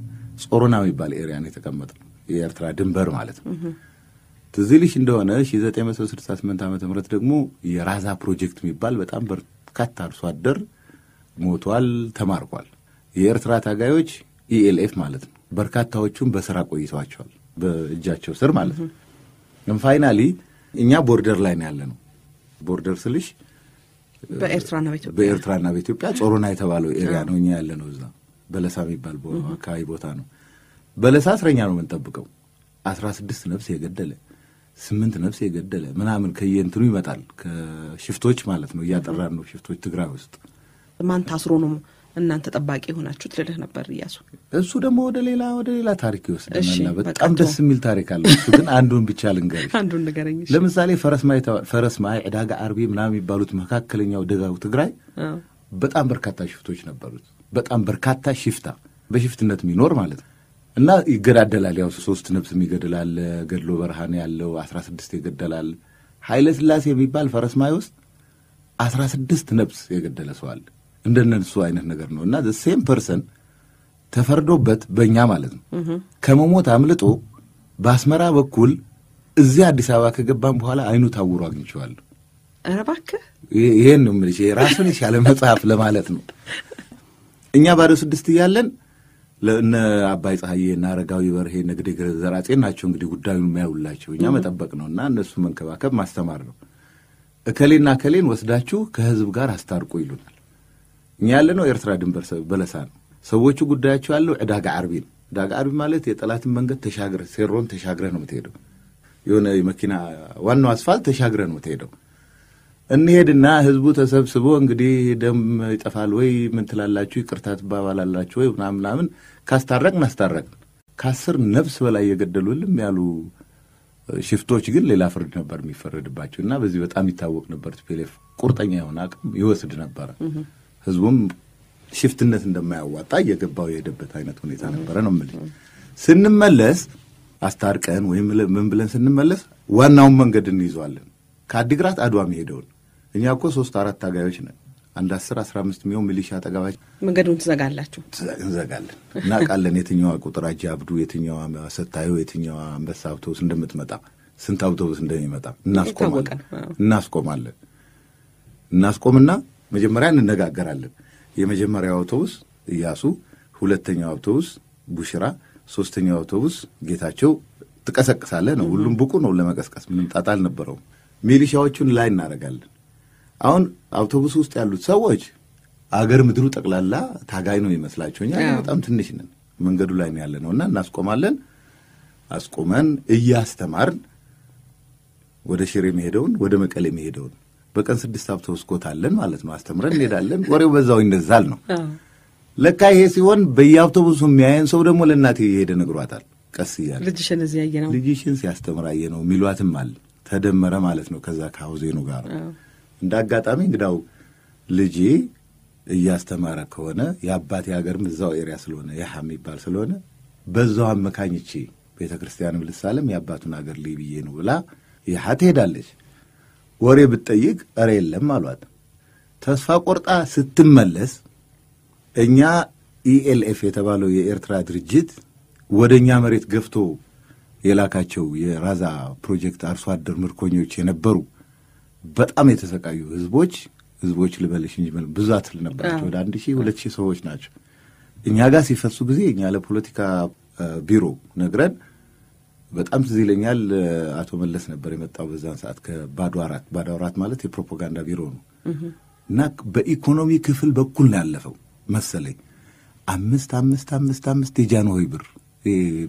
Speaker 2: ጾሮና የሚባል area ነው የተቀመጥነው፣ የኤርትራ ድንበር ማለት ነው። ትዝ ይልሽ እንደሆነ 1968 ዓመተ ምህረት ደግሞ የራዛ ፕሮጀክት የሚባል በጣም በርካታ አርሶ አደር ሞቷል፣ ተማርኳል። የኤርትራ ታጋዮች ELF ማለት ነው፣ በርካታዎቹም በስራ ቆይተዋቸዋል፣ በእጃቸው ስር ማለት ነው። finally እኛ border ላይ ነው ያለነው። border ስልሽ
Speaker 1: በኤርትራና በኢትዮጵያ፣
Speaker 2: በኤርትራና በኢትዮጵያ ጾሮና የተባለው area ነው። እኛ ያለ ነው እዛ በለሳ የሚባል አካባቢ ቦታ ነው። በለሳ እስረኛ ነው የምንጠብቀው። 16 ነፍስ የገደለ፣ 8 ነፍስ የገደለ ምናምን ከየእንትኑ ይመጣል፣ ከሽፍቶች ማለት ነው። እያጠራን ነው ሽፍቶች ትግራይ ውስጥ።
Speaker 1: ማን ታስሮ ነው እናንተ ጠባቂ የሆናችሁት ልልህ ነበር እያሱ።
Speaker 2: እሱ ደግሞ ወደ ሌላ ታሪክ ይወስደናል። በጣም ደስ የሚል ታሪክ አለ። እሱ ግን አንዱን ብቻ ልንገርሽ።
Speaker 1: አንዱን ንገረኝ።
Speaker 2: ለምሳሌ ፈረስማይ፣ ዕዳጋ ዓርቢ ምናምን የሚባሉት መካከለኛው ደጋው ትግራይ በጣም በርካታ ሽፍቶች ነበሩት። በጣም በርካታ ሽፍታ፣ በሽፍትነት የሚኖር ማለት ነው። እና ይገዳደላል። ያው ሶስት ነፍስ የሚገድላል፣ ገድሎ በረሃን ያለው 16 ይገደላል። ኃይለ ሥላሴ የሚባል ፈረስማይ ውስጥ 16 ነፍስ የገደለ ሰው አለ። እንደነሱ አይነት ነገር ነው። እና same person ተፈርዶበት በእኛ ማለት ነው ከመሞት አምልጦ በአስመራ በኩል እዚህ አዲስ አበባ ከገባም በኋላ አይኑ ታውሮ አግኝቼዋለሁ።
Speaker 1: ኧረ እባክህ!
Speaker 2: ይሄን ነው የምልሽ፣ ራሱን የቻለ መጽሐፍ ለማለት ነው። እኛ ባዶ ስድስት እያለን እነ አባይ ፀሐዬ እና አረጋዊ በርሄ፣ እነ ግዴ ዘርአጽዮን ናቸው እንግዲህ ጉዳዩን የሚያውላቸው። እኛ መጠበቅ ነው እና እነሱ መንከባከብ ማስተማር ነው። እከሌና እከሌን ወስዳችሁ ከህዝብ ጋር አስታርቁ ይሉናል። እኛ ያለነው ኤርትራ ድንበር በለሳ ነው። ሰዎቹ ጉዳያቸው ያለው ዕዳጋ ዓርቢ ነው። ዕዳጋ ዓርቢ ማለት የጠላትን መንገድ ተሻግረህ፣ ሴሮን ተሻግረህ ነው የምትሄደው። የሆነ የመኪና ዋናው አስፋልት ተሻግረህ ነው የምትሄደው። እንሄድና ህዝቡ ተሰብስቦ እንግዲህ ደም ይጠፋል ወይ፣ ምን ትላላችሁ፣ ይቅርታ ትባባላላችሁ ወይ ምናምን ምናምን፣ ካስታረቅን አስታረቅን። ከ10 ነፍስ በላይ የገደሉልም ያሉ ሽፍቶች ግን ሌላ ፍርድ ነበር የሚፈረድባቸው እና በዚህ በጣም ይታወቅ ነበር። TPLF ቁርጠኛ የሆነ አቅም ይወስድ ነበረ። ህዝቡም ሽፍትነት እንደማያዋጣ እየገባው የሄደበት አይነት ሁኔታ ነበረ ነው የምልሽ። ስንመለስ አስታርቀን ወይም ምን ብለን ስንመለስ ዋናውን መንገድ እንይዘዋለን። ከአዲግራት አድዋ የሚሄደውን እኛ እኮ ሶስት አራት ታጋዮች ነን። አንድ 10 15 የሚሆን ሚሊሻ አጠገባችን።
Speaker 1: መንገዱን ትዘጋላችሁ?
Speaker 2: እንዘጋለን። እናውቃለን የትኛዋ ቁጥር አጂ አብዱ፣ የትኛዋ ሰታዩ፣ የትኛዋ አንበሳ አውቶቡስ እንደምትመጣ፣ ስንት አውቶቡስ እንደሚመጣ እናስቆማለን። እናስቆማለን። እናስቆምና መጀመሪያ እንነጋገራለን። የመጀመሪያው አውቶቡስ እያሱ፣ ሁለተኛው አውቶቡስ ቡሽራ፣ ሶስተኛው አውቶቡስ ጌታቸው ትቀሰቅሳለህ ነው። ሁሉም ብቁ ነው ለመቀስቀስ፣ ምንም ጣጣ አልነበረውም። ሚሊሻዎቹን ላይ እናደርጋለን። አሁን አውቶቡስ ውስጥ ያሉት ሰዎች አገር ምድሩ ጠቅላላ ታጋይ ነው ይመስላቸው። እኛ በጣም ትንሽ ነን፣ መንገዱ ላይ ነው ያለ ነው እና እናስቆማለን። አስቆመን እያስተማርን ወደ ሽሬ የሚሄደውን፣ ወደ መቀሌ የሚሄደውን በቀን ስድስት አውቶቡስ ኮታ አለን ማለት ነው። አስተምረን እንሄዳለን። ወሬው በዛው ይነዛል ነው። ለካ ይሄ ሲሆን በየአውቶቡሱ የሚያየን ሰው ደግሞ ለእናቴ እየሄደ ነግሯታል። ቀስ እያለ
Speaker 1: ልጅሽን እዚህ ያየ ነው፣
Speaker 2: ልጅሽን ሲያስተምር አየ ነው የሚሏትም አለ። ተደመረ ማለት ነው ከዛ ከሀውዜኑ ጋር። እንደ አጋጣሚ እንግዳው ልጄ እያስተማረ ከሆነ የአባቴ ሀገርም እዛው area ስለሆነ፣ ያህ የሚባል ስለሆነ፣ በዛው አመካኝቼ ቤተ ክርስቲያንም ልሳለም የአባቱን ሀገር ልይ ብዬ ነው ብላ ይሃ ትሄዳለች። ወሬ ብትጠይቅ ኧረ የለም አሏት። ተስፋ ቆርጣ ስትመለስ እኛ ELF የተባለው የኤርትራ ድርጅት ወደ እኛ መሬት ገፍቶ የላካቸው የራዛ ፕሮጀክት አርሶ አደር ምርኮኞች የነበሩ በጣም የተሰቃዩ ህዝቦች፣ ህዝቦች ልበልሽ እንጂ ብዛት ስለነበራቸው ወደ 1000 2000 ሰዎች ናቸው። እኛ ጋር ሲፈሱ ጊዜ እኛ ለፖለቲካ ቢሮ ነግረን በጣም ትዝ ይለኛል። አቶ መለስ ነበር የመጣው በዛን ሰዓት ከባዶ አራት። ባዶ አራት ማለት የፕሮፓጋንዳ ቢሮ ነው እና በኢኮኖሚ ክፍል በኩል ነው ያለፈው መሰለኝ። አምስት አምስት አምስት አምስት የጃንሆይ ብር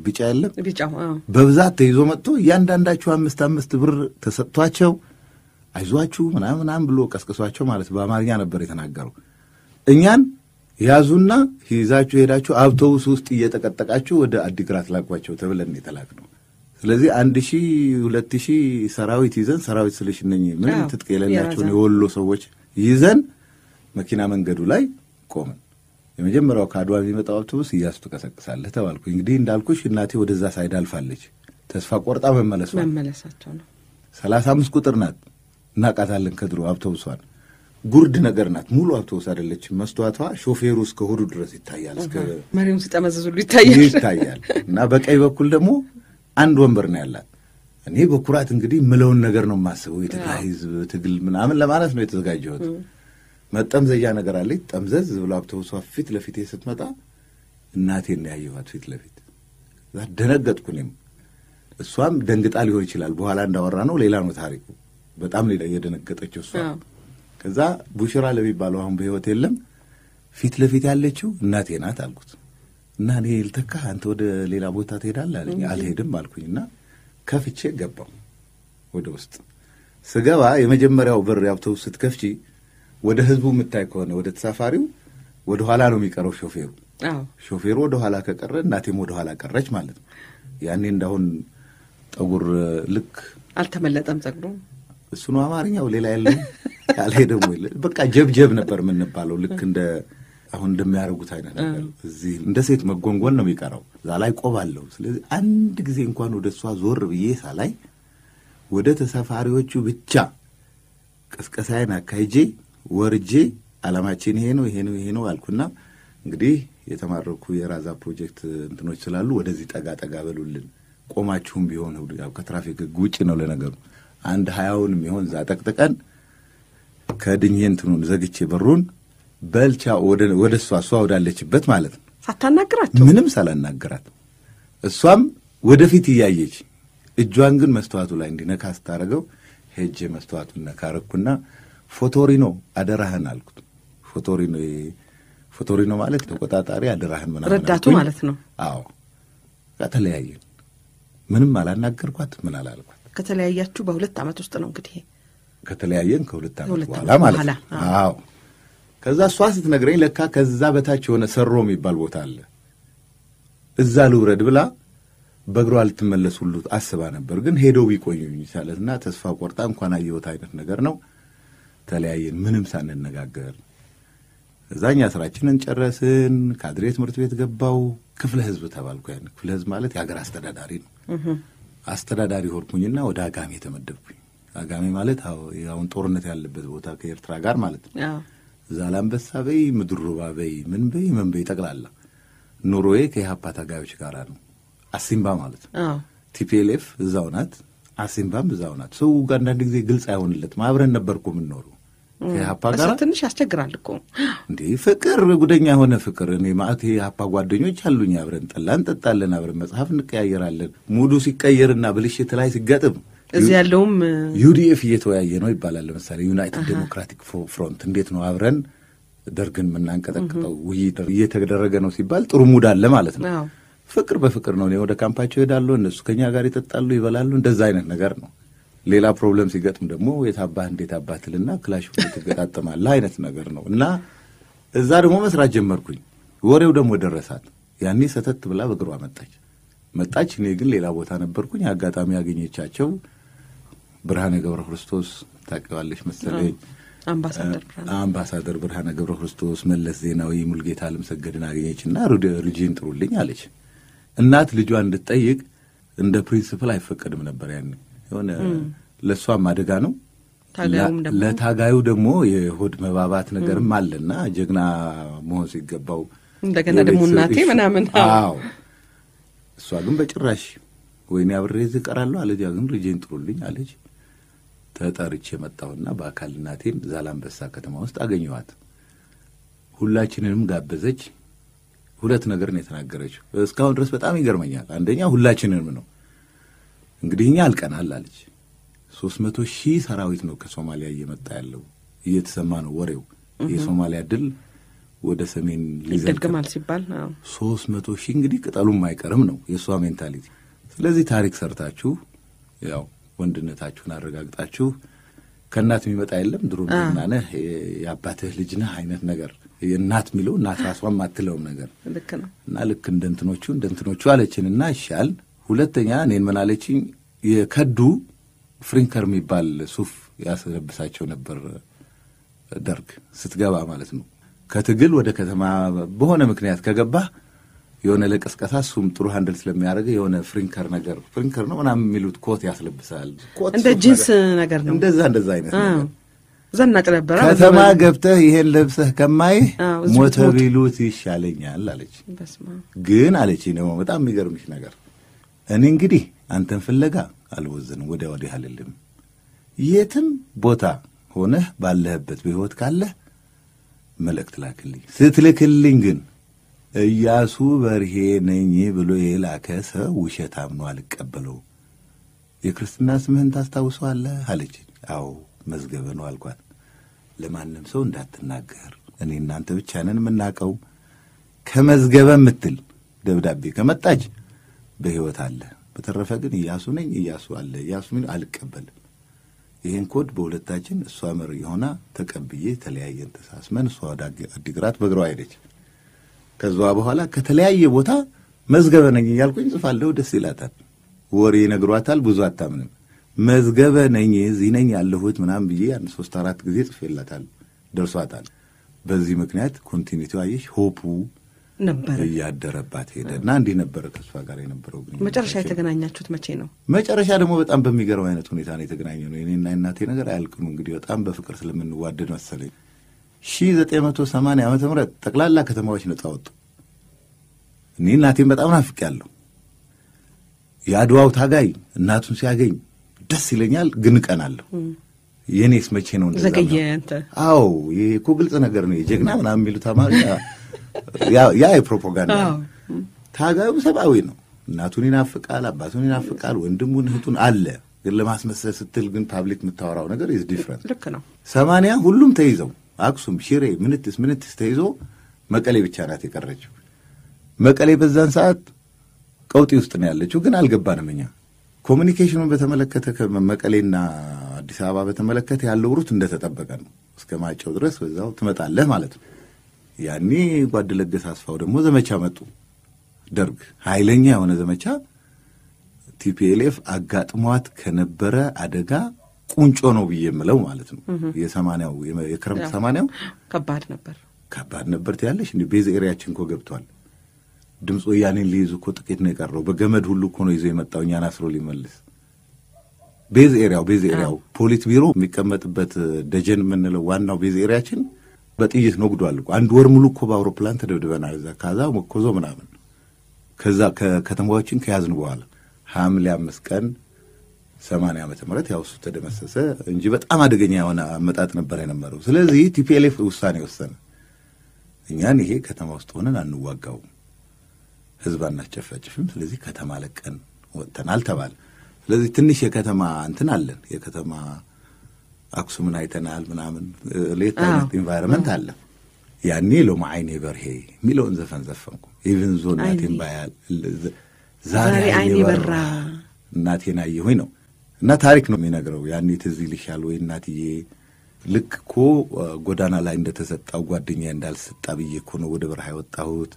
Speaker 2: ቢጫ የለም
Speaker 1: ቢጫው
Speaker 2: በብዛት ተይዞ መጥቶ እያንዳንዳቸው አምስት አምስት ብር ተሰጥቷቸው አይዟችሁ ምናምን ምናምን ብሎ ቀስቅሷቸው ማለት በአማርኛ ነበር የተናገረው። እኛን ያዙና ይዛችሁ ሄዳችሁ አውቶቡስ ውስጥ እየጠቀጠቃችሁ ወደ አዲግራት ላኳቸው ተብለን የተላክ ነው። ስለዚህ 1000 2000 ሰራዊት ይዘን፣ ሰራዊት ስልሽ እነኝህ ምንም ትጥቅ የሌላቸውን የወሎ ሰዎች ይዘን መኪና መንገዱ ላይ ቆምን። የመጀመሪያው ከአድዋ የሚመጣው አውቶቡስ እያሱ ትቀሰቅሳለህ ተባልኩ። እንግዲህ እንዳልኩሽ እናቴ ወደዛ side አልፋለች። ተስፋ ቆርጣ መመለሷ
Speaker 1: መመለሳቸው ነው።
Speaker 2: 35 ቁጥር ናት፣ እናውቃታለን ከድሮ አውቶቡሷን። ጉርድ ነገር ናት። ሙሉ አውቶቡስ አይደለችም። መስተዋቷ ሾፌሩ እስከ ሆዱ ድረስ ይታያል። እስከ
Speaker 1: መሪውን ሲጠመዝዙሉ ይታያል።
Speaker 2: ይታያል። እና በቀኝ በኩል ደግሞ አንድ ወንበር ነው ያላት። እኔ በኩራት እንግዲህ ምለውን ነገር ነው የማስበው። የትግራይ ሕዝብ ትግል ምናምን ለማለት ነው የተዘጋጀሁት። መጠምዘዣ ነገር አለች። ጠምዘዝ ብሎ አውቶቡሷ ፊት ለፊቴ ስትመጣ እናቴን ያየኋት ፊት ለፊት። ደነገጥኩ። እኔም እሷም ደንግጣ ሊሆን ይችላል። በኋላ እንዳወራ ነው ሌላ ነው ታሪኩ። በጣም የደነገጠችው እሷ። ከዛ ቡሽራ ለሚባለው አሁን በህይወት የለም ፊት ለፊት ያለችው እናቴ ናት አልኩት። እና እኔ ልተካ አንተ ወደ ሌላ ቦታ ትሄዳለህ አለኝ። አልሄድም አልኩኝና ከፍቼ ገባሁ ወደ ውስጥ። ስገባ የመጀመሪያው በር የአውቶቡስ ስትከፍቺ ወደ ህዝቡ የምታይ ከሆነ ወደ ተሳፋሪው ወደ ኋላ ነው የሚቀረው ሾፌሩ። ሾፌሩ ወደ ኋላ ከቀረ እናቴም ወደ ኋላ ቀረች ማለት ነው። ያኔ እንዳሁን ጠጉር ልክ
Speaker 1: አልተመለጠም ጸጉሩ።
Speaker 2: እሱ ነው አማርኛው፣ ሌላ የለም ያልሄደም የለ። በቃ ጀብጀብ ነበር የምንባለው፣ ልክ እንደ አሁን እንደሚያደርጉት አይነት ነገር። እዚህ እንደ ሴት መጎንጎን ነው የሚቀረው። እዛ ላይ ቆባለሁ። ስለዚህ አንድ ጊዜ እንኳን ወደ እሷ ዞር ብዬ ሳላይ ወደ ተሳፋሪዎቹ ብቻ ቅስቀሳዬን አካሂጄ ወርጄ ዓላማችን ይሄ ነው ይሄ ነው ይሄ ነው አልኩና እንግዲህ የተማረኩ የራዛ ፕሮጀክት እንትኖች ስላሉ ወደዚህ ጠጋ ጠጋ በሉልን፣ ቆማችሁም ቢሆን ያው ከትራፊክ ሕግ ውጭ ነው ለነገሩ። አንድ 20ውን የሚሆን እዛ ጠቅጥቀን ከድኜ እንትኑን ዘግቼ በሩን በልቻ ወደ እሷ ወዳለችበት ማለት ነው።
Speaker 1: ሳታናግራቸው?
Speaker 2: ምንም ሳላናግራት፣ እሷም ወደፊት እያየች እጇን ግን መስተዋቱ ላይ እንዲነካ ስታደርገው ሄጄ መስተዋቱን ነካ አረኩና ፎቶሪኖ አደራህን አልኩት። ፎቶሪኖ ፎቶሪኖ ማለት ተቆጣጣሪ፣ አደራህን ምናምን
Speaker 1: ረዳቱ ማለት ነው።
Speaker 2: አዎ ተለያየን። ምንም አላናገርኳት፣ ምን አላልኳት።
Speaker 1: ከተለያያችሁ በ2 ዓመት ውስጥ ነው እንግዲህ?
Speaker 2: ከተለያየን ከ2 ዓመት በኋላ ማለት ነው። አዎ ከዛ እሷ ስትነግረኝ ለካ ከዛ በታች የሆነ ሰሮ የሚባል ቦታ አለ፣ እዛ ልውረድ ብላ በእግሯ ልትመለስ ሁሉ አስባ ነበር። ግን ሄደው ቢቆዩኝ ይቻላልና ተስፋ ቆርጣ እንኳን አየሁት አይነት ነገር ነው። ተለያየን ምንም ሳንነጋገር። እዛኛ ስራችንን ጨረስን። ካድሬ ትምህርት ቤት ገባው። ክፍለ ህዝብ ተባልኩ። ያን ክፍለ ህዝብ ማለት የሀገር አስተዳዳሪ ነው። አስተዳዳሪ ሆንኩኝና ወደ አጋሜ ተመደብኩኝ። አጋሜ ማለት አሁን ጦርነት ያለበት ቦታ ከኤርትራ ጋር ማለት ነው። ዛላምበሳ በይ፣ ምድሩባ በይ፣ ምን በይ ምን በይ ጠቅላላ ኑሮዬ ከኢህአፓ ታጋዮች ጋር ነው። አሲምባ ማለት ነው። TPLF እዛው ናት፣ አሲምባም እዛው ናት። ሰው ጋር አንዳንድ ጊዜ ግልጽ አይሆንለትም። አብረን ነበርኩ የምንኖረው ከኢህአፓ ጋር።
Speaker 1: ትንሽ ያስቸግራል እኮ
Speaker 2: እንዴ ፍቅር፣ ጉደኛ የሆነ ፍቅር። እኔ ማለት የኢህአፓ ጓደኞች አሉኝ። አብረን ጠላ እንጠጣለን፣ አብረን መጽሐፍ እንቀያየራለን። mood ኡ ሲቀየርና ብልሽት ላይ ሲገጥም
Speaker 1: እዚህ ያለውም
Speaker 2: UDF እየተወያየ ነው ይባላል። ለምሳሌ United Democratic Front እንዴት ነው አብረን ደርግን የምናንቀጠቅጠው ውይይት እየተደረገ ነው ሲባል ጥሩ mood አለ ማለት ነው። ፍቅር በፍቅር ነው። እኔ ወደ ካምፓቸው እሄዳለሁ፣ እነሱ ከኛ ጋር ይጠጣሉ፣ ይበላሉ። እንደዛ አይነት ነገር ነው። ሌላ problem ሲገጥም ደግሞ የታባህ እንዴት አባህ ትልና ክላሽ ትገጣጠማለህ አይነት ነገር ነው። እና እዛ ደግሞ መስራት ጀመርኩኝ። ወሬው ደግሞ ደረሳት። ያኔ ሰተት ብላ በእግሯ መጣች። እኔ ግን ሌላ ቦታ ነበርኩኝ። አጋጣሚ ያገኘቻቸው ብርሃነ ገብረ ክርስቶስ ታውቂዋለሽ መሰለኝ። አምባሳደር ብርሃነ ገብረ ክርስቶስ፣ መለስ ዜናዊ፣ ሙልጌታ አለምሰገድን አገኘችና ልጄን ጥሩልኝ አለች። እናት ልጇን እንድትጠይቅ እንደ principle አይፈቀድም ነበር ያኔ። የሆነ ለእሷም አደጋ ነው፣ ለታጋዩ ደግሞ የሆድ መባባት ነገርም አለና ጀግና መሆን ሲገባው
Speaker 1: እንደገና ደግሞ እናቴ ምናምን።
Speaker 2: አዎ እሷ ግን በጭራሽ ወይኔ አብሬ እዚህ እቀራለሁ አለች። ግን ልጄን ጥሩልኝ አለች። ተጠርቼ መጣሁና በአካል እናቴን ዛላምበሳ ከተማ ውስጥ አገኘኋት። ሁላችንንም ጋበዘች። ሁለት ነገር ነው የተናገረችው። እስካሁን ድረስ በጣም ይገርመኛል። አንደኛ ሁላችንንም ነው እንግዲህ እኛ አልቀናል አለች። 300,000 ሰራዊት ነው ከሶማሊያ እየመጣ ያለው እየተሰማ ነው ወሬው። የሶማሊያ ድል ወደ ሰሜን
Speaker 1: ሊዘልቅማል ሲባል
Speaker 2: 300,000 እንግዲህ ቅጠሉም አይቀርም ነው የእሷ mentality። ስለዚህ ታሪክ ሰርታችሁ ያው ወንድነታችሁን አረጋግጣችሁ ከእናት የሚመጣ የለም ድሮም ጀግና ነህ የአባትህ ልጅ ነህ አይነት ነገር የእናት የሚለው እናት ራሷም አትለውም ነገር እና ልክ እንደ እንትኖቹ አለችንና ይሻል። ሁለተኛ እኔን ምን አለችኝ፣ የከዱ ፍሪንከር የሚባል ሱፍ ያስለብሳቸው ነበር ደርግ ስትገባ ማለት ነው። ከትግል ወደ ከተማ በሆነ ምክንያት ከገባህ የሆነ ለቀስቀሳ እሱም ጥሩ handle ስለሚያደርግ የሆነ ፍሪንከር ነገር ፍሪንከር ነው ምናምን የሚሉት ኮት ያስለብሳል።
Speaker 1: እንደ ጂንስ ነገር ነው።
Speaker 2: እንደዛ አይነት ነገር
Speaker 1: ዘናጭ ነበር።
Speaker 2: ከተማ ገብተህ ይሄን ለብሰህ ከማይህ ሞተ ቢሉት ይሻለኛል አለች። ግን አለች ደግሞ በጣም የሚገርምሽ ነገር እኔ እንግዲህ አንተን ፍለጋ አልወዝንም፣ ወዲያ ወዲህ አልልም። የትም ቦታ ሆነህ ባለህበት በሕይወት ካለህ መልእክት ላክልኝ። ስትልክልኝ ግን እያሱ በርሄ ነኝ ብሎ የላከ ሰው ውሸታም ነው፣ አልቀበለውም። የክርስትና ስምህን ታስታውሰዋለህ አለች። አዎ መዝገበ ነው አልኳት። ለማንም ሰው እንዳትናገር፣ እኔ እናንተ ብቻ ነን የምናውቀው። ከመዝገበ የምትል ደብዳቤ ከመጣች በሕይወት አለ። በተረፈ ግን እያሱ ነኝ፣ እያሱ አለ፣ እያሱ ምን አልቀበልም። ይህን ኮድ በሁለታችን እሷ መሪ ሆና ተቀብዬ ተለያየን። ተሳስመን እሷ ወደ አዲግራት በእግሯ ሄደች። ከዛ በኋላ ከተለያየ ቦታ መዝገበ ነኝ እያልኩኝ ጽፋለሁ። ደስ ይላታል። ወሬ ይነግሯታል። ብዙ አታምንም። መዝገበ ነኝ፣ እዚህ ነኝ ያለሁት ምናምን ብዬ አንድ ሶስት አራት ጊዜ ጽፌላታል። ደርሷታል። በዚህ ምክንያት continuity አየሽ፣ hope ኡ
Speaker 1: ነበረ
Speaker 2: እያደረባት ሄደ እና እንዲህ ነበረ ከእሷ ጋር የነበረው ግንኙነት።
Speaker 1: መጨረሻ የተገናኛችሁት መቼ ነው?
Speaker 2: መጨረሻ ደግሞ በጣም በሚገርም አይነት ሁኔታ ነው የተገናኘ ነው። የኔና እናቴ ነገር አያልቅም። እንግዲህ በጣም በፍቅር ስለምንዋደድ መሰለኝ 1980 ዓመተ ምህረት ጠቅላላ ከተማዎች ነጻ ወጡ። እኔ እናቴን በጣም ናፍቄያለሁ። የአድዋው ታጋይ እናቱን ሲያገኝ ደስ ይለኛል፣ ግን እቀናለሁ። የኔስ መቼ ነው እንደዛ
Speaker 1: ዘገየ
Speaker 2: የሚሆነው?
Speaker 1: አንተ።
Speaker 2: አዎ፣ ይሄ እኮ ግልጽ ነገር ነው። የጀግና ምናምን የሚሉት አማርኛ ያ የፕሮፓጋንዳ ነው። ታጋዩ ሰብአዊ ነው። እናቱን ይናፍቃል፣ አባቱን ይናፍቃል፣ ወንድሙን እህቱን አለ። ግን ለማስመሰል ስትል ግን public የምታወራው ነገር is different።
Speaker 1: ልክ ነው።
Speaker 2: 80 ሁሉም ተይዘው አክሱም፣ ሽሬ፣ ምንትስ ምንትስ ተይዞ መቀሌ ብቻ ናት የቀረችው። መቀሌ በዛን ሰዓት ቀውጢ ውስጥ ነው ያለችው፣ ግን አልገባንም እኛ። Communication ኑን በተመለከተ ከመቀሌና አዲስ አበባ በተመለከተ ያለው route እንደተጠበቀ ነው። እስከ ማይጨው ድረስ በዛው ትመጣለህ ማለት ነው። ያኔ ጓድ ለገሰ አስፋው ደግሞ ዘመቻ መጡ። ደርግ ኃይለኛ የሆነ ዘመቻ TPLF አጋጥሟት ከነበረ አደጋ ቁንጮ ነው ብዬ የምለው ማለት ነው። የ80ው የክረምት 80ው
Speaker 1: ከባድ ነበር።
Speaker 2: ከባድ ነበር ትያለሽ። እንዴ base area ችን እኮ ገብቷል። ድምፅ ወያኔን ሊይዙ እኮ ጥቂት ነው የቀረው። በገመድ ሁሉ እኮ ነው ይዞ የመጣው እኛን አስሮ ሊመልስ። Base area ው ፖሊት ቢሮ የሚቀመጥበት ደጀን የምንለው ዋናው base area ችን በጥይት ነጉዷል እኮ። አንድ ወር ሙሉ እኮ በአውሮፕላን ተደብድበናል። እዛ ካዛ መኮዞ ምናምን። ከዛ ከከተማዎችን ከያዝን በኋላ ሐምሌ 5 ቀን 80 ዓመተ ምህረት ያው እሱ ተደመሰሰ እንጂ በጣም አደገኛ የሆነ አመጣጥ ነበር የነበረው። ስለዚህ TPLF ውሳኔ ወሰነ። እኛን ይሄ ከተማ ውስጥ ሆነን አንዋጋውም፣ ህዝብ አናስጨፈጭፍም። ስለዚህ ከተማ ለቀን ወጥተናል ተባለ። ስለዚህ ትንሽ የከተማ እንትን አለን። የከተማ አክሱምን አይተናል ምናምን ለየት አይነት environment አለ። ያኔ ሎሚ ዓይኔ በርሄ የሚለውን ዘፈን ዘፈንኩ። Even though እናቴን ባያል ዛሬ ዓይኔ በራ እናቴን አየሁኝ ነው እና ታሪክ ነው የሚነግረው። ያኔ ትዝ ይልሻል ወይ እናትዬ፣ ልክ እኮ ጎዳና ላይ እንደተሰጣው ጓደኛ እንዳልሰጣ ብዬ እኮ ነው ወደ በረሃ የወጣሁት።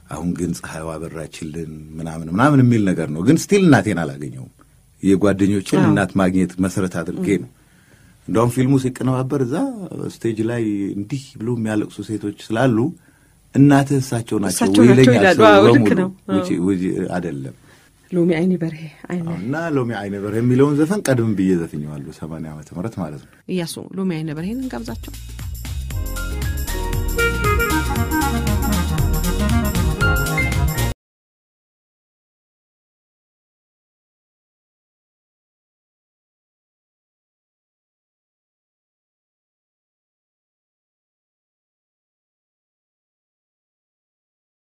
Speaker 2: አሁን ግን ፀሐይዋ በራችልን ምናምን ምናምን የሚል ነገር ነው። ግን still እናቴን አላገኘውም። የጓደኞችን እናት ማግኘት መሰረት አድርጌ ነው። እንደውም ፊልሙ ሲቀነባበር እዛ stage ላይ እንዲህ ብሎ የሚያለቅሱ ሴቶች ስላሉ እናትህ እሳቸው ናቸው
Speaker 1: እሳቸው ናቸው
Speaker 2: ይለኛል
Speaker 1: ይላሉ።
Speaker 2: ሰው
Speaker 1: አዎ፣ ልክ
Speaker 2: በሙሉ።
Speaker 1: ነው። አዎ።
Speaker 2: አይደለም።
Speaker 1: ሎሚ አይኔ በርሄ አይኔ
Speaker 2: እና ሎሚ አይኔ በርሄ የሚለውን ዘፈን ቀድም ብዬ ዘፍኘዋለሁ 80 ዓመተ ምህረት ማለት ነው።
Speaker 1: እያሱ ሎሚ አይኔ በርሄን እንጋብዛቸው።